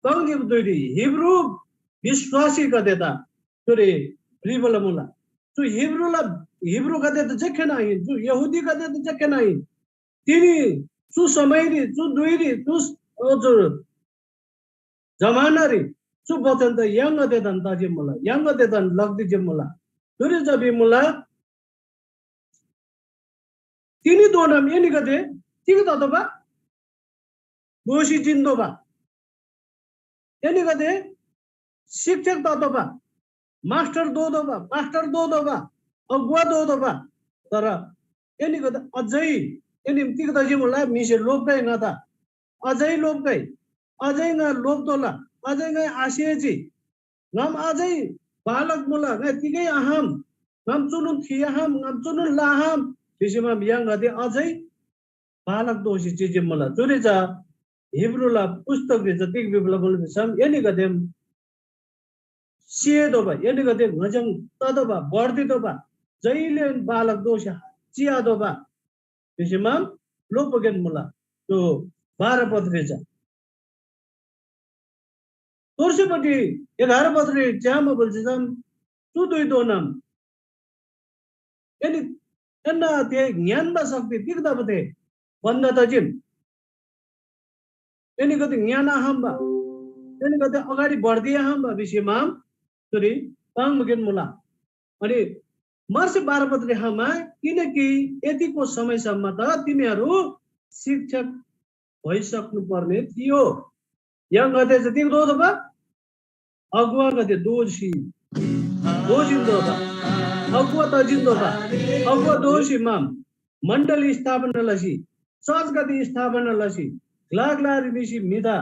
तङ गिक धुइरी हिब्रू विश्वासीगदेदा चुरी भ्रिबाला मुला। चु हिब्रूला, हिब्रूगदे त जखेन आहिन, चु यहूदीगदे त जखेन आहिन। तिनी चु समयरी, चु धुइरी, चु, अ, चु जमानारी चु वचन त य्‍हाङगदेदान तजी मुला, य्‍हाङगदेदान लग्‍दी जे मुला। चुरी चा भिमुला, तिनीधोनाम एनीगदे तिग ततोःबा? दोःसी जिन्‍तोःबा। एनीगदे शिक्षक ततोःबा, मास्टर दोतोःबा, पास्टर दोतोःबा, अगुवा दोतोःबा। तर एनीगदे अझै, एनीम तिग तजी मुला? म्‍हिसे लोप्‍गै ङादा, अझै लोप्‍गै, अझै ङा लोप्‍तोःला, अझै ङाइ आसेजी। ङाम अझै बालक मुला, ङाइ तिगै आहाम। ङाम चुनोन थिआहाम, ङाम चुनोन लआहाम भिसी ङाम य्‍हाङगदे अझै बालक दोसी चिजी मुला। चुरी चा हिब्रूला पुस्तकरी चा तिग भिबा मुला भिसम, एनीगदेम सिएतोःबा, एनीगदे ङजङ ततोःबा, बढ्दितोःबा, जैलेन बालक दोसी चिआतोःबा भिसी ङाम लोप्‍बागेन मुला। चु बाह्र पदरी चा तोर्सेपट्टि एघार पदरी च्‍यामा भुल्‍सी चा चु धुइधोनाम एनी, एन्‍ना थे ङ्‌यान्‍बा शक्ति तिग्‍दा थे बन्‍दा तजिन। एनीगदे ङ्‌यान आखम्‍बा, एनीगदे अगाडि बढ्दी आखम्‍बा भिसी ङाम चुरी ताङ्बागेन मुला। अनि मार्च बाह्र पदरी खमा, किनकि यतिको समयसम्म त तिमीहरू शिक्षक भइसक्नुपर्ने थियो। य्‍हाङगदे चाहिँ तिग दोतोःबा? अगुवागदे दोःसी, दोःसिन्‍तोःबा, अगुवा तजिन्‍तोःबा, अगुवा दोःसी ङाम मण्‍डली स्थापना लसी, चर्चगदे स्थापना लसी, ग्‍ला ग्‍लारी निसी म्‍हिदा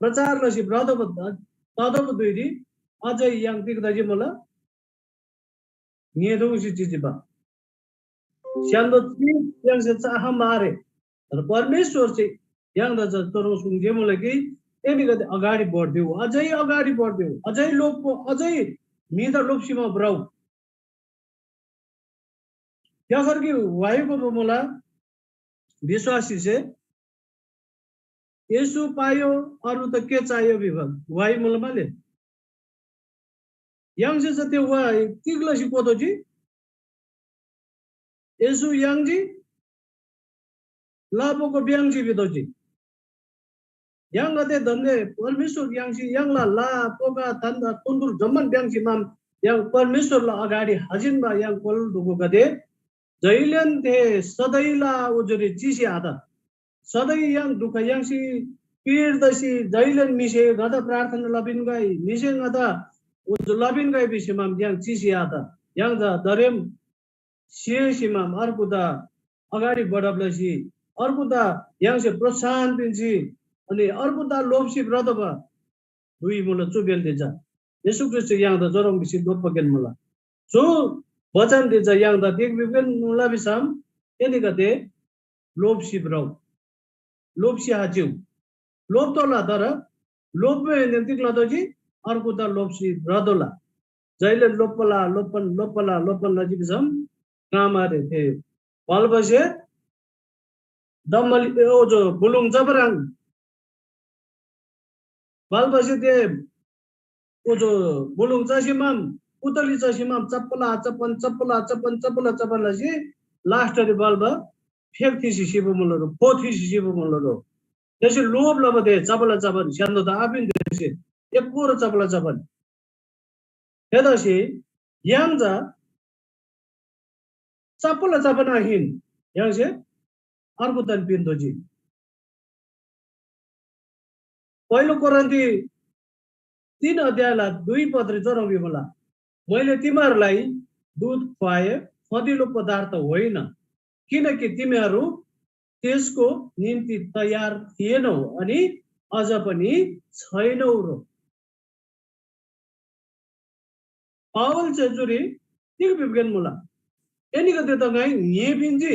प्रचार लसी भ्रतोःबा ततोःबा धुइरी अझै य्‍हाङ तिग तजी मुला? ङ्‌हेदोङ्सी चिजी बा। स्‍य्‍हान्‍दो चिज य्‍हाङसे चाखम्‍बा आरे, तर परमेश्‍वरसे य्‍हाङदा चा चुह्रङ् सुङ्जी मुला कि एनीगदे अगाडि बढ्दिउ, अझै अगाडि बढ्दिउ, अझै लोप्‍गो, अझै म्‍हिदा लोप्‍सी मा भ्रउ। क्‍याखर कि वाइ गोबा मुला विश्‍वासीसे येशू पायो, अरू त के चाहियो भिबा वाइ मुला माले। य्‍हाङसे चा त्यो वाइ तिग लसी कोतोःजी? येशू याङ्जी, लापोको ब्‍याङ्जी भितोःजी। य्‍हाङगदे दान्‍दे परमेश्‍वर याङ्सी य्‍हाङला ला, पोका, धन्‍दा, तुन्दुल जम्‍मान ब्‍याङ्सी मान य्‍हाङ परमेश्‍वरला अगाडि हजिन्‍बा य्‍हाङ कोल ढुकुगदे जैलेन थे सधैँला उजुरी चिसी आत। सधैँ य्‍हाङ दुःख याङ्सी पीड तसी जैलेन म्‍हिसे ङादा प्रार्थना लपिन्‍गै, म्‍हिसे ङादा उजु लपिन्‍गै भिसी मान य्‍हाङ चिसी आत। य्‍हाङ चा दरेम सिएसी मान अर्गुदा अगाडि बढब लसी अर्गुदा य्‍हाङसे प्रोत्साहन पिन्‍सी अनि अर्गुदा लोप्‍सी भ्रतोःबा धुइ मुला चु बेल्‍दी चा येशू ख्रीष्‍ट य्‍हाङदा चुह्रङ् भिसी लोप्‍बागेन मुला। चु बचनरी चा य्‍हाङदा तिग भिबागेन मुला भिसम एनीगदे लोप्‍सी भ्रउ, लोप्‍सी आचिउ। लोप्‍तोःला, तर लोप्‍बाहेन्‍सेन तिग लतोःजी? अर्गुदा लोप्‍सी भ्रतोःला। जैले लोप्‍बाला, लोप्‍बान, लोप्‍बाला, लोप्‍बान लजी भिसम काम आरे। थे बालबासे दम्‍बल, ए, ओजो बुलुङ चबराङ बालबासे ते ओजो बुलुङ चसीमाम, उतली चसीमाम चप्पला चप्पन, चप्पला चप्पन, चप्पला चप्पन लसी last री बालबा फेक थिसी सिबा मुला रो, फो थिसी सिबा मुला रो। थेसे लोभ लबा ते चप्पला चप्पन स्‍य्‍हान्‍दो त आपिन थेसे एक कोरो चप्पला चप्पन। थेतसी य्‍हाङ चा चप्पला चप्पन आहिन, य्‍हाङसे अर्को तान पिन्‍तोःजी। पहिलो कोरिन्थी तीन अध्यायला दुई पदरी चुह्रङ् भिमुला, मैले तिमीहरूलाई दुध खुवाए, खँदिलो पदार्थ होइन, किनकि तिमीहरू त्यसको निम्ति तयार थिएनौ अनि अझ पनि छैनौ रो। पावल चाहिँ चुरी तिग भिबगेन मुला। एनीगदेदा ङाइ न्‍हे पिन्‍जी।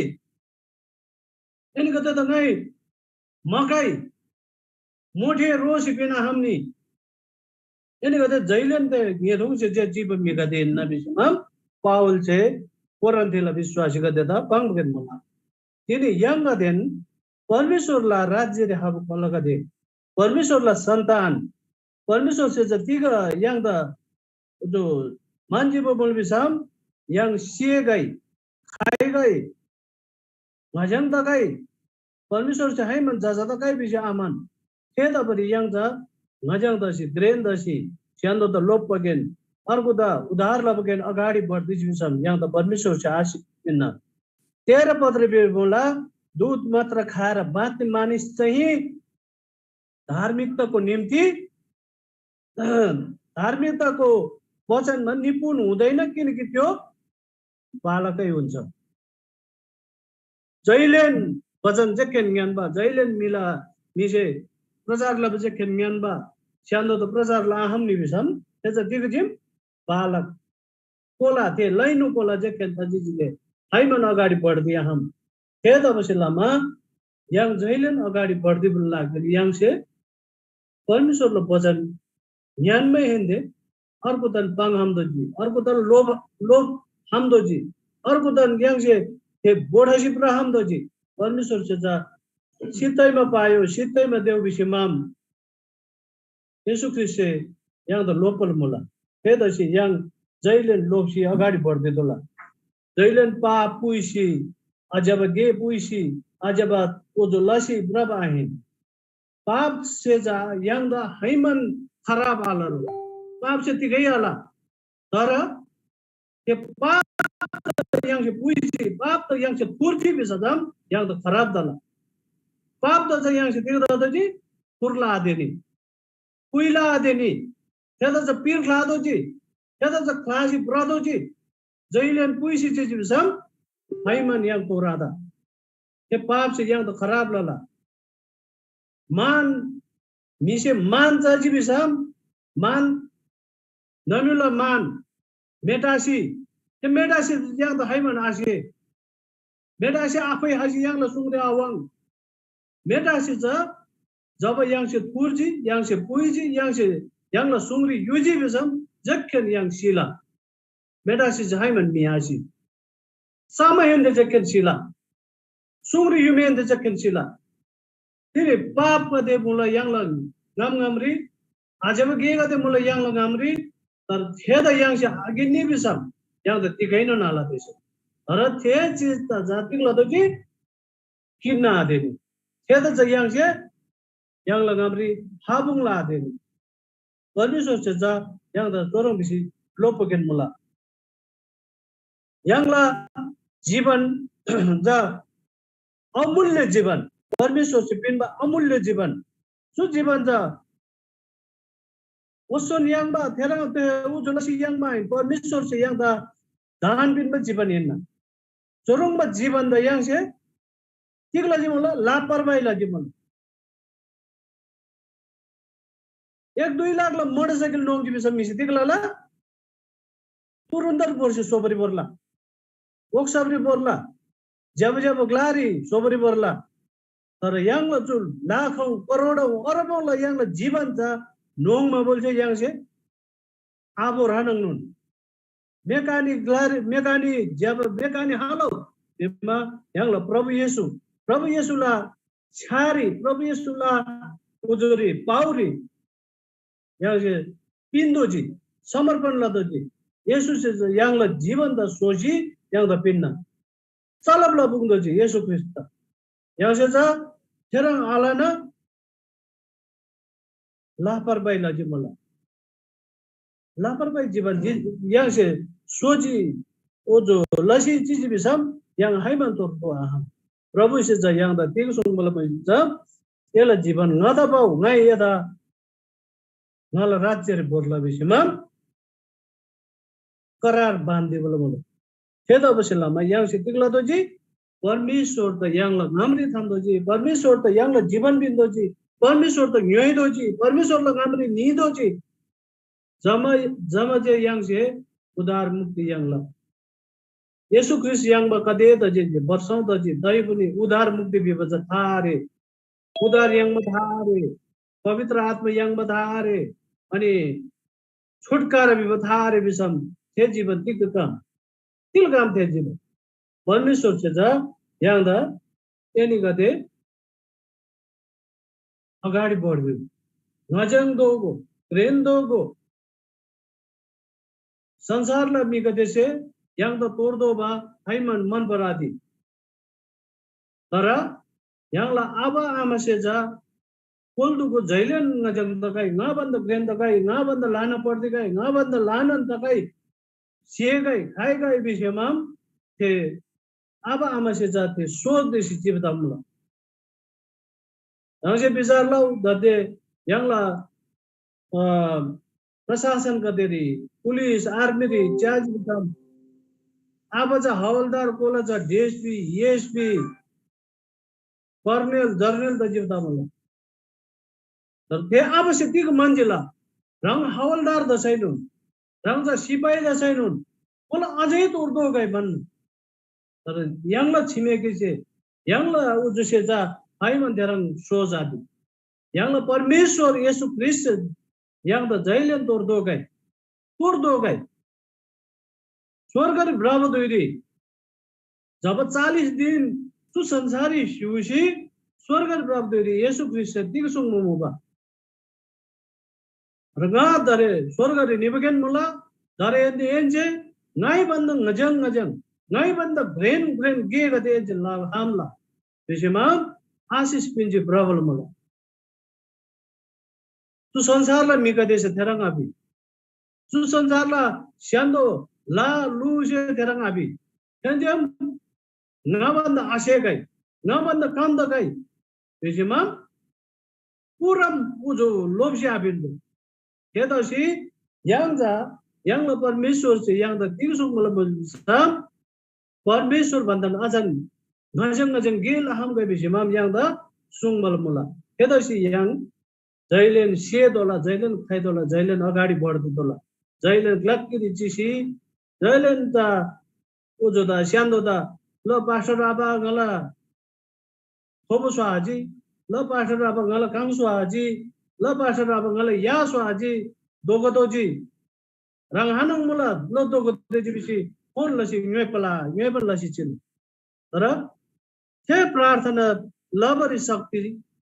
एनीगदेदा ङाइ मकै मोठे रोसी पिन्‍आखम्‍नी। एनीगदे जैलेन ते ङेथोङसे जे चिबा म्‍हिगदे हिन्‍ना भिसीमा पावलसे कोरिन्‍थला विश्‍वासीगदेदा पाङ्‌बागदेन मुला। तिनी य्‍हाङगदेन परमेश्‍वरला राज्‍यरी खबा कोलागदे, परमेश्‍वरला सन्‍तान, परमेश्‍वरसे चा तिग य्‍हाङदा जो म्‍हन्‍जी मुबा भिसम य्‍हाङ सिएगै, खाइगै, ङाज्‍याङ तगै, परमेश्‍वरसे हाइमान जजा तगै भिसी आम्‍हन। थेतबारी य्‍हाङ चा ङाज्‍याङ तसी, घ्रेन तसी, स्‍य्‍हान्‍दोदा लोप्‍बागेन, अर्गुदा उद्धार लबागेन अगाडि बढ्दिज भिसम य्‍हाङदा परमेश्‍वरसे आशिष पिन्‍ना। तेह्र पत्र भिबा मुला, दूध मात्र खाएर बाँच्ने मानिस चाहिँ धार्मिकताको निम्ति धार्मिकताको वचनमा निपुण हुँदैन, किनकि त्यो बालकै हुन्छ। जैलेन वचन जेखेन ङ्‌यान्‍बा, जैलेन म्‍हिला म्‍हिसे प्रचार लबा जेखेन ङ्‌यान्‍बा, स्‍य्‍हान्‍दोदा प्रचार लआखम्‍नी भिसम, थे चा तिग चीम? बालक कोला, थे लैनु कोला जेखेन तजी जिले हाइमान अगाडि बढ्दी आखम। थेतबासेलमा य्‍हाङ जैलेन अगाडि बढ्दीबुल लागिरी य्‍हाङसे परमेश्‍वरला बचन ङ्‌यान्‍मैहेन्‍दे अर्गुदान पाङ्‌खम्‍तोःजी, अर्गुदान लोभ, लोभ खम्‍तोःजी, अर्गुदान य्‍हाङसे थे बोठसी भ्रखम्‍तोःजी। परमेश्‍वरसे चा सित्तैमा पायो, सित्तैमा देउ भिसी माम येशू ख्रीष्‍टसे य्‍हाङदा लोप्‍बान मुला। थेतसी य्‍हाङ जैलेन लोप्‍सी अगाडि बढ्‍दे तोःला। जैलेन पाप पुइसी, आज्‍यबा गे पुइसी, आज्‍यबा ओजो लसी भ्रबा आहिन। पापसे चा य्‍हाङदा हैमान खराब आलरो। पापसे तिगै आल। तर थे पाप त य्‍हाङसे पुइजी, पाप त य्‍हाङसे थुर्जी भिसम य्‍हाङदा खराब तला। पाप त चा य्‍हाङसे तिग तजी? थुर्ला आदेनी, पुइला आदेनी, थेदा चा पीर ख्‍लातोःजी, थेदा चा ख्‍लासी भ्रतोःजी। जैलेन पुइसी चिजी भिसम हैमान य्‍हाङ तोरादा। थे पापसे य्‍हाङदा खराब लला। मान, म्‍हिसे मान चजी भिसम मान, नमिला मान, मेटासी, थे मेटासी य्‍हाङदा हैमान आसे। मेटासी आफै हसी य्‍हाङला सुङरी आवाङ। मेटासी चा जब य्‍हाङसे थुर्जी, य्‍हाङसे पुइजी, य्‍हाङसे य्‍हाङला सुङरी युजी भिसम जखेन य्‍हाङ सिला। मेटासी चा हैमान म्‍हि आसी। सामाहेन्‍दे जखेन सिला। सुङरी युमाहेन्‍दे जखेन सिला। तिनी पापगदे मुला य्‍हाङला ङाम ङामरी, आज्‍यबा गेगदे मुला य्‍हाङला ङामरी, तर थेदा य्‍हाङसे आकिन्‍नी भिसम य्‍हाङदा तिगैनोन आल भिसम। तर थे चिजदा चा तिग लतोःजी? किन्‍ना आतेनी। थेदा चा य्‍हाङसे य्‍हाङला ङामरी हाबुङ लआतेनी। परमेश्‍वरसे चा य्‍हाङदा चुह्रङ् भिसी लोप्‍बागेन मुला। य्‍हाङला जीवन चा अमूल्य जीवन, परमेश्‍वरसे पिन्‍बा अमूल्य जीवन। चु जीवन चा ओसन याङ्बा, थेह्रङ् ते उजु लसी याङ्बा आहिन, परमेश्‍वरसे य्‍हाङदा दान पिन्‍बा जीवन हिन्‍ना। चुह्रङ्बा जीवनदा य्‍हाङसे तिग लजी मुला? लापरवाही लजी मुला। एक दुई लाखला मोटरसाइकल नोङ्जी भिसम म्‍हिसे तिग लला? तुरुन्‍तर भोर्सी सोबरी भोर्ला, वोक्सपरी भोर्ला, ज्‍यबा ज्‍यबा ग्‍लारी सोबरी भोर्ला। तर य्‍हाङला चु लाखौँ करोडौँ अरबौँला य्‍हाङला जीवन चा नोङ्मा बोल्‍से य्‍हाङसे आबो ह्रानङनोन मेकानी ग्‍लारी, मेकानी ज्‍यबा मेकानी हालौ भिमा य्‍हाङला प्रभु येशू, प्रभु येशूला छ्‌यारी, प्रभु येशूला उजुरी, पाउरी य्‍हाङसे पिन्‍तोःजी, समर्पण लतोःजी। येशूसे चा य्‍हाङला जीवनदा स्‍होसी य्‍हाङदा पिन्‍ना। चलब लपुङ्तोःजी येशू ख्रीष्‍टदा। य्‍हाङसे चा थेह्रङ् आलना लापरवाही लजी मुला। लापरवाही जीवन जि-, य्‍हाङसे सोजी ओजो लसी चिजी भिसम य्‍हाङ हाइमान तोर्बो आखम। प्रभुसे चा य्‍हाङदा तिग सुङ्बा लबा चा, एला जीवन ङादा पाउ, ङाइ एदा ङाला राज्‍यरी भोर्ला भिसीमा करार बान्‍दी मुला। थेतबासेलमा य्‍हाङसे तिग लतोःजी? परमेश्‍वरदा य्‍हाङला ङामरी थान्‍तोःजी, परमेश्‍वरदा य्‍हाङला जीवन पिन्‍तोःजी, परमेश्‍वरदा ङ्‌योइतोःजी, परमेश्‍वरला ङामरी नितोःजी। जमा, जमा जे य्‍हाङसे उद्धार मुक्ति याङ्ला। येशू ख्रीष्‍ट याङ्बा कदे तजी, वर्षौं तजी, तैकुनी उद्धार मुक्ति भिबा चा था आरे। उद्धार याङ्बा था आरे, पवित्र आत्मा याङ्बा था आरे, अनि छुटकारा भिबा था आरे भिसम थे जीवन तिग काम? तिल काम थे जीवन? परमेश्‍वरसे चा य्‍हाङदा एनीगदे अगाडि बढ्‍यु, ङजङ दोगो, घ्रेन दोगो। संसारला म्‍हिगदेसे य्‍हाङदा तोर दोबा खाइमान मन परादी। तर य्‍हाङला आबा आमासे चा कोल्‍दुगु जैलेन ङजङ तगै, ङा भन्‍दा घ्रेन तगै, ङा भन्‍दा ल्‍हाना पर्दिगै, ङा भन्‍दा ल्‍हानान तगै, सेगै, खाइगै भिसेमाम थे आबा आमासे चा थे सोच देसी चिबा तमुला। ह्राङसे विचार लउ, दान्‍दे य्‍हाङला, अ, प्रशासनगदेरी, पुलिस, आर्मीरी च्‍याजी भिसम आबा चा हवलदार, कोला चा डिएसपी, एएसपी, कर्नेल, जर्नेल तजी तमुला। तर थे आबासे तिग म्‍हन्‍जीला? ह्राङ हवलदार तसैनोन, ह्राङ चा सिपाही तसैनोन, कोला अझै तोर दोगै भन्‍नु। तर य्‍हाङला छिमेकीसे, य्‍हाङला उजुसे चा खाइमान थेह्रङ् सोच आदि। य्‍हाङला परमेश्‍वर येशू ख्रीष्‍टसे य्‍हाङदा जैलेन तोर दोगै, तोर दोगै। स्‍वर्गरी भ्रबा धुइरी जब चालिस दिन चु संसाररी स्‍युसी स्‍वर्गरी भ्रबा धुइरी येशू ख्रीष्‍टसे तिग सुङ्बा मुबा? र ङा दारे स्‍वर्गरी निबागेन मुला, दारे एन्‍दे एन्‍से ङाइ भन्‍दा ङजङ ङजङ, ङाइ भन्‍दा घ्रेन घ्रेन गेगदे एन्‍से लआम्‍ला भिसीमा आशिष पिन्‍सी भ्रबा मुला। चु संसारला म्‍हिगदेसे थेह्रङ् आभि। चु संसारला स्‍य्‍हान्‍दो ला लुसे थेह्रङ् आभि। थेन्‍देन ङा भन्‍दा आसेगै, ङा भन्‍दा कम तगै भिसीमा पूरान उजु लोप्‍सी आपिन्‍दो। थेतसी य्‍हाङ चा य्‍हाङला परमेश्‍वरसे य्‍हाङदा तिग सुङ्बा मुला भिसम परमेश्‍वर भन्‍दा अझन ङजङ ङजङ गे लखम्‍गै भिसीमा य्‍हाङदा सुङ्बा मुला। थेतसी य्‍हाङ जैलेन सेतोःला, जैलेन खाइतोःला, जैलेन अगाडि बढ्तोःला, जैलेन ग्‍लाक्‍कीरी चिसी, जैलेन चा उजुदा स्‍य्‍हान्‍दोदा, ल पास्टर आबा ङाला थोबो स्‍वाहाजी, ल पास्टर आबा ङाला काङ स्‍वाहाजी, ल पास्टर आबा ङाला या स्‍वाहाजी, दोगोदोजी। ह्राङ हानङ मुला, ल दोगोदोजी भिसी फोन लसी ङ्‌योइपला, ङ्‌योइपन लसी चिनु। तर थे प्रार्थना लबारी शक्ति,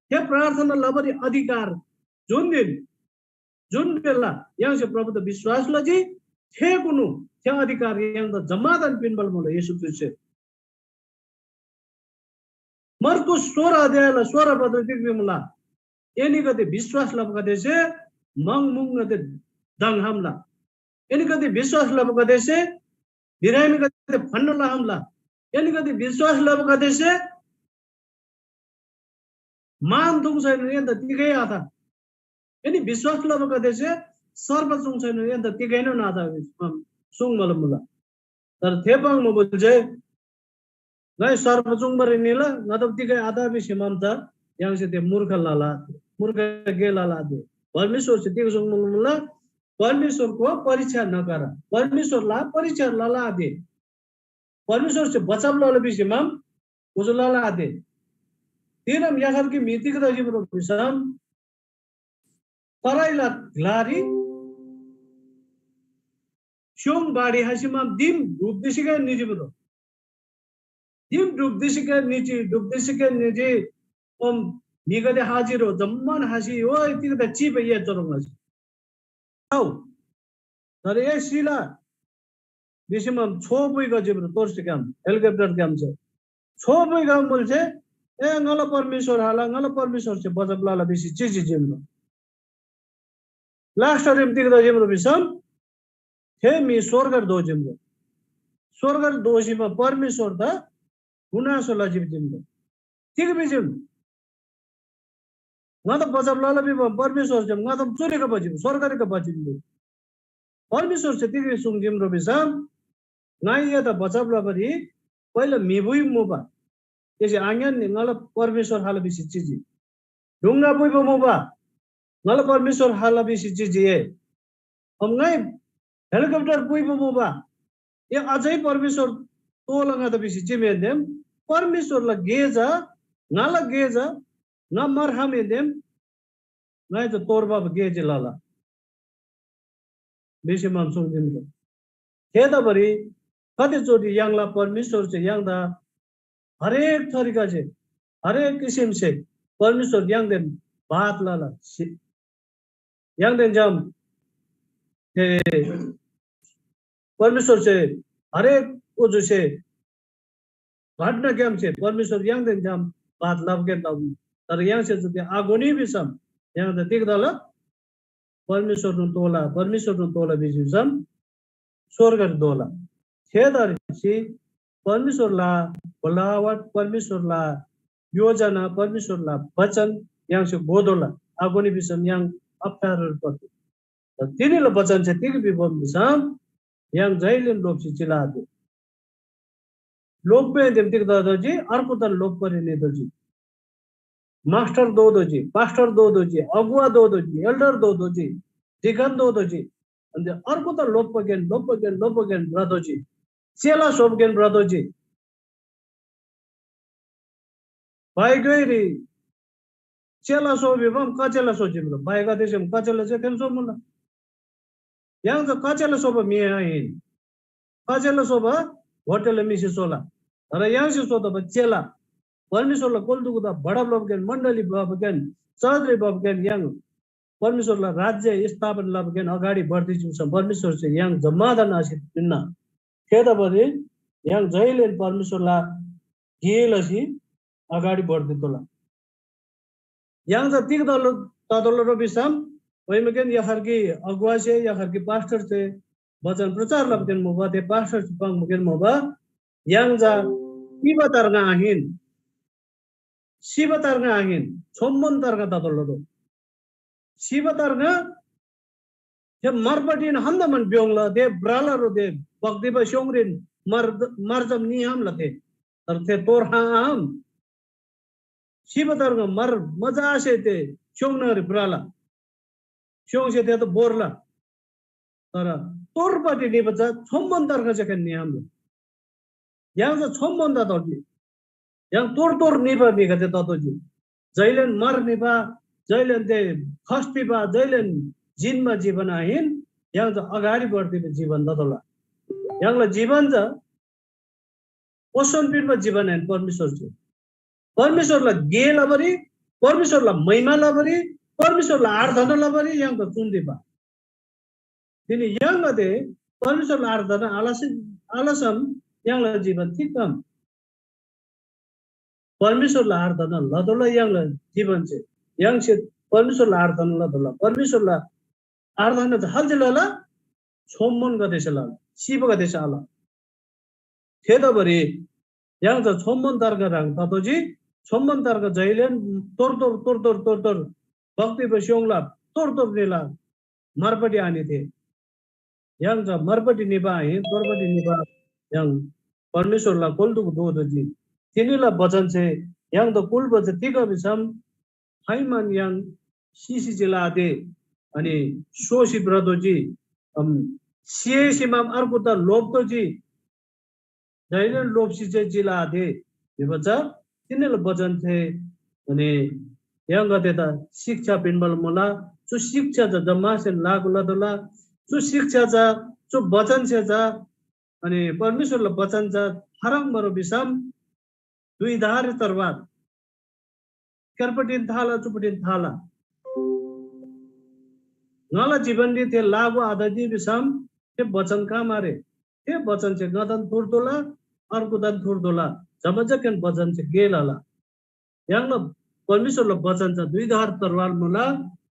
थे प्रार्थना लबारी अधिकार जुन दिन, जुन बेला य्‍हाङसे प्रभुदा विश्‍वास लजी, थेकुनु थे अधिकार य्‍हाङदा जम्‍मादान पिन्‍बाल मुला येशू ख्रीष्‍टसे। मर्कूस सोह्र अध्यायला सोह्र पदरी तिग भिमुला? एनीगदे विश्‍वास लबागदेसे म्‍हङ मुङगदे दङ खम्‍ला। एनीगदे विश्‍वास लबागदेसे बिरामीगदे फन्‍ना लखम्‍ला। एनीगदे विश्‍वास लबागदेसे मान तुङसैनोन एन्‍दा तिगै आत। एनी विश्‍वास लबागदेसे सर्प चुङ्सैनोन एन्‍दा तिगैनोन आत भिसी सुङ्बाला मुला। तर थे पाङ्बा मुलसे ङाइ सर्प चुङ्बारी निला, ङादा तिगै आत भिसी म्‍हन्‍दा य्‍हाङसे थे मूर्ख लला, मूर्ख गे लला। परमेश्‍वरसे तिग सुङ्बा मुला? परमेश्‍वरको परीक्षा नगर, परमेश्‍वरला परीक्षा लला आदे। परमेश्‍वरसे बचब लला भिसीमा उजु लला आदे। तिनम याखर कि म्‍हि तिग तजी म्रो भिसम तराईला ग्‍लारी स्‍योङ बाढी खसीमा दिम ढुप्‍दिसीकै निजी म्रो। दिम ढुप्‍दिसीकै निजी, ढुप्‍दिसीकै निजी। ओम म्‍हिगदे हाजिर हो, जम्‍मान हासी, ओइ, तिग्‍दा चिबा ये चोरङ हासी। आउ, तर ए सिला भिसीमा छो पुइगा जिब्रो तोर्सी ग्‍याम, हेलिकप्टर ग्‍याम छ। छो पुइगा मुलसे, ए, ङाला परमेश्‍वर हाला, ङाला परमेश्‍वरसे बचब लला भिसी चिजी जिम्‍नो। लास्‍टरीम तिग्‍दा जिम्‍नो भिसम, थे म्‍हि स्‍वर्गरी धोजिम्‍नो। स्‍वर्गरी धोसीमा परमेश्‍वरदा गुनासो लजी भिजिम्‍नो। तिग भिजिम? ङादा बचब लला भिबा परमेश्‍वरसे ङादा चुरीका बजिम, स्‍वर्गरीका बजिम। परमेश्‍वरसे तिग सुङ्जिम रो भिसम, ङाइ एदा बचब लबारी पहिला म्‍हि पुइ मुबा। एसे आङ्‌यान्‍नी ङाला परमेश्‍वर हाला भिसी चिजी। ढुङ्गा पुइबा मुबा, ङाला परमेश्‍वर हाला भिसी चिजी ए। अब ङाइ हेलिकप्टर पुइबा मुबा, ए अझै परमेश्‍वर तोःला ङादा भिसी चिमुएन्‍देम परमेश्‍वरला गे चा, ङाला गे चा, ङा मर खमाहेन्‍देम ङाइ चा तोर भबा गे जे लला भिसी मान सुङ्जीम। थेतबारी कति चोटि य्‍हाङला परमेश्‍वरसे य्‍हाङदा हरेक थरीकासे, हरेक किसिमसे परमेश्‍वर य्‍हाङदेन बात लला। सि-, य्‍हाङदेन छ्‌याम थे परमेश्‍वरसे हरेक उजुसे घटनाग्‍यामसे परमेश्‍वर य्‍हाङदेन छ्‌याम बात लबगेन लबा। तर य्‍हाङसे चुदे आघोनी भिसम य्‍हाङदा तिग तला? परमेश्‍वरनोन तोःला, परमेश्‍वरनोन तोःला भिसी भिसम स्‍वर्गरी दोला। थेतबारी परमेश्‍वरला बोलावट, परमेश्‍वरला योजना, परमेश्‍वरला वचन य्‍हाङसे घोतोःला। आघोनी भिसम य्‍हाङ अप्ठ्यारोरी पर्तोः। तर तिनीला वचनसे तिग भिबा भिसम य्‍हाङ जैलेन लोप्‍सी चिला आतोः। लोप्‍बाहेन्‍सेम तिग ततोःजी? अर्गुदान लोप्‍बारी नितोःजी। मास्टर दोतोःजी, पास्टर दोतोःजी, अगुवा दोतोःजी, एल्डर दोतोःजी, डिकन दोतोःजी। अन्‍दे अर्गुदा लोप्‍बागेन, लोप्‍बागेन, लोप्‍बागेन भ्रतोःजी। चेला स्‍होबागेन भ्रतोःजी। बाइगैरी चेला स्‍हो भिबम कचेला स्‍होजी भिबम। बाइगदेसेम कचेला जे थेन स्‍होमुला। य्‍हाङ चा कचेला स्‍होबा म्‍हि आहिन। कचेला स्‍होबा होटलला म्‍हिसे स्‍होला। तर य्‍हाङसे स्‍होतोःबा चेला, परमेश्‍वरला कोल्‍दुगुदा बढब लबगेन, मण्‍डली भबगेन, चर्चरी भबगेन य्‍हाङ परमेश्‍वरला राज्‍य स्थापना लबगेन अगाडि बढ्दी चिन्‍सम परमेश्‍वरसे य्‍हाङ जम्‍मादान आशिष पिन्‍ना। थेतबारी य्‍हाङ जैलेन परमेश्‍वरला गे लसी अगाडि बढ्दी तोःला। य्‍हाङ चा तिग ततोःला रो भिसम, ओइमगेन यखर्की अगुवासे, यखर्की पास्टरसे बचन प्रचार लबगेन मुबा, थे पास्टरसे पाङ्बगेन मुबा, य्‍हाङ चा सिबा तार्ङा आहिन, सिबा तार्ङा आहिन, छोम्‍मन तार्ङा ततोःला रो। सिबा तार्ङा थे मरपट्टिन हन्‍दामन ब्‍योङ्ला, थे भ्रला रो थे बग्‍दीबा स्‍योङरीन मर, मर जम निहामला थे। तर थे तोर हा आहाम। सिबा तार्ङा मर मजासे थे स्‍योङ न्‍हङरी भ्रला। स्‍योङसे थे त बोर्ला। तर तोरपट्टि निबा चा छोम्‍मन तार्ङा जखेन निहामला। य्‍हाङ चा छोम्‍मन ततोःजी। य्‍हाङ तोर तोर निबा म्‍हिगदे ततोःजी। जैलेन मर निबा, जैलेन ते खस्‍तीबा, जैलेन जिन्‍बा जीवन आहिन, य्‍हाङ चा अगाडि बढ्दिबा जीवन ततोःला। य्‍हाङला जीवन चा ओसन पिन्‍बा जीवन आहिन, परमेश्‍वरसे। परमेश्‍वरला गे लबारी, परमेश्‍वरला महिमा लबारी, परमेश्‍वरला आराधना लबारी य्‍हाङ चा चुन्‍दिबा। तिनी य्‍हाङगदे परमेश्‍वरला आराधना आलसी, आलसम य्‍हाङला जीवन तिग खम? परमेश्‍वरला आराधना लतोःला य्‍हाङला जीवनसे। य्‍हाङसे परमेश्‍वरला आराधना लतोःला। परमेश्‍वरला आराधना चा खाल्‍से लला? छोम्‍मनगदेसे लला, सिबागदेसे आल। थेतबारी य्‍हाङ चा छोम्‍मन तार्ङा ह्रङ् ततोःजी, छोम्‍मन तार्ङा जैलेन तोर तोर, तोर तोर, तोर तोर, बग्‍दीबा स्‍योङला तोर तोर निला मरपट्टि आनि थे। य्‍हाङ चा मरपट्टि निबा आहिन, तोरपट्टि निबा य्‍हाङ परमेश्‍वरला कोल्‍दुगु दोतोःजी। तिनीला बचनसे य्‍हाङदा कुल्‍बा चा तिग भिसम, खाइमान य्‍हाङ सिसी चिला आते, अनि सोसी भ्रतोःजी, अम, सिएसीमाम अर्गुदा लोप्‍तोःजी, जैनन लोप्‍सी जे चिला आते भिबा चा तिनीला बचन थे। अनि य्‍हाङगदेदा शिक्षा पिन्‍बाला मुला। चु शिक्षा चा जम्‍मासेन लागू लतोःला। चु शिक्षा चा, चु बचनसे चा, अनि परमेश्‍वरला बचन चा खाह्रङ्बा रो भिसम, दुई धारे तरवार, क्‍यारपट्टिन थाला, चुपट्टिन थाला। ङाला जीवनरी थे लागू आतजी भिसम थे बचन काम आरे। थे बचनसे ङादान थुर्तोःला, अर्गुदान थुर्तोःला, जमाजक्‍यान बचनसे गे लला। य्‍हाङला परमेश्‍वरला बचन चा दुई धार तरवार मुला,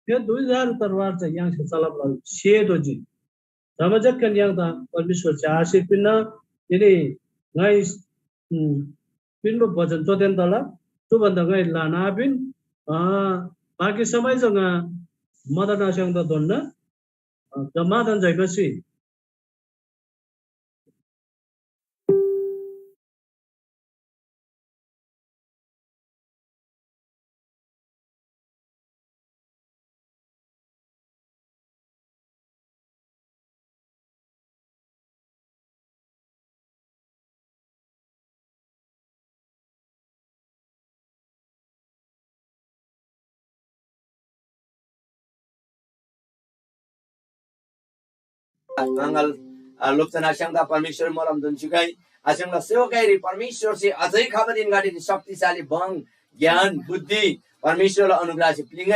थे दुई धार तरवार चा य्‍हाङसे चलब लला, सेतोःजी। जमाजक्‍यान य्‍हाङदा परमेश्‍वरसे आशिष पिन्‍ना। तिनी ङाइ, उम्, पिन्‍बा बचन चोतेन तला, चु भन्‍दा ङाइ ल्‍हाना आपिन। अ, बाँकी समय चा ङा मदन आस्‍याङदा धोन्‍ना। अ, जम्‍मादान जय मसीह। ङाङाल लोप्चना स्याङ्दा परमेश्वर मोलम दुन्‍सुगै। आस्‍याङला सेवकाईरी परमेश्वरसे अझै खबा दिनगदेरी शक्तिशाली भङ, ज्ञान, बुद्धि, परमेश्वरला अनुग्रहसे प्‍लिङ्‌गै।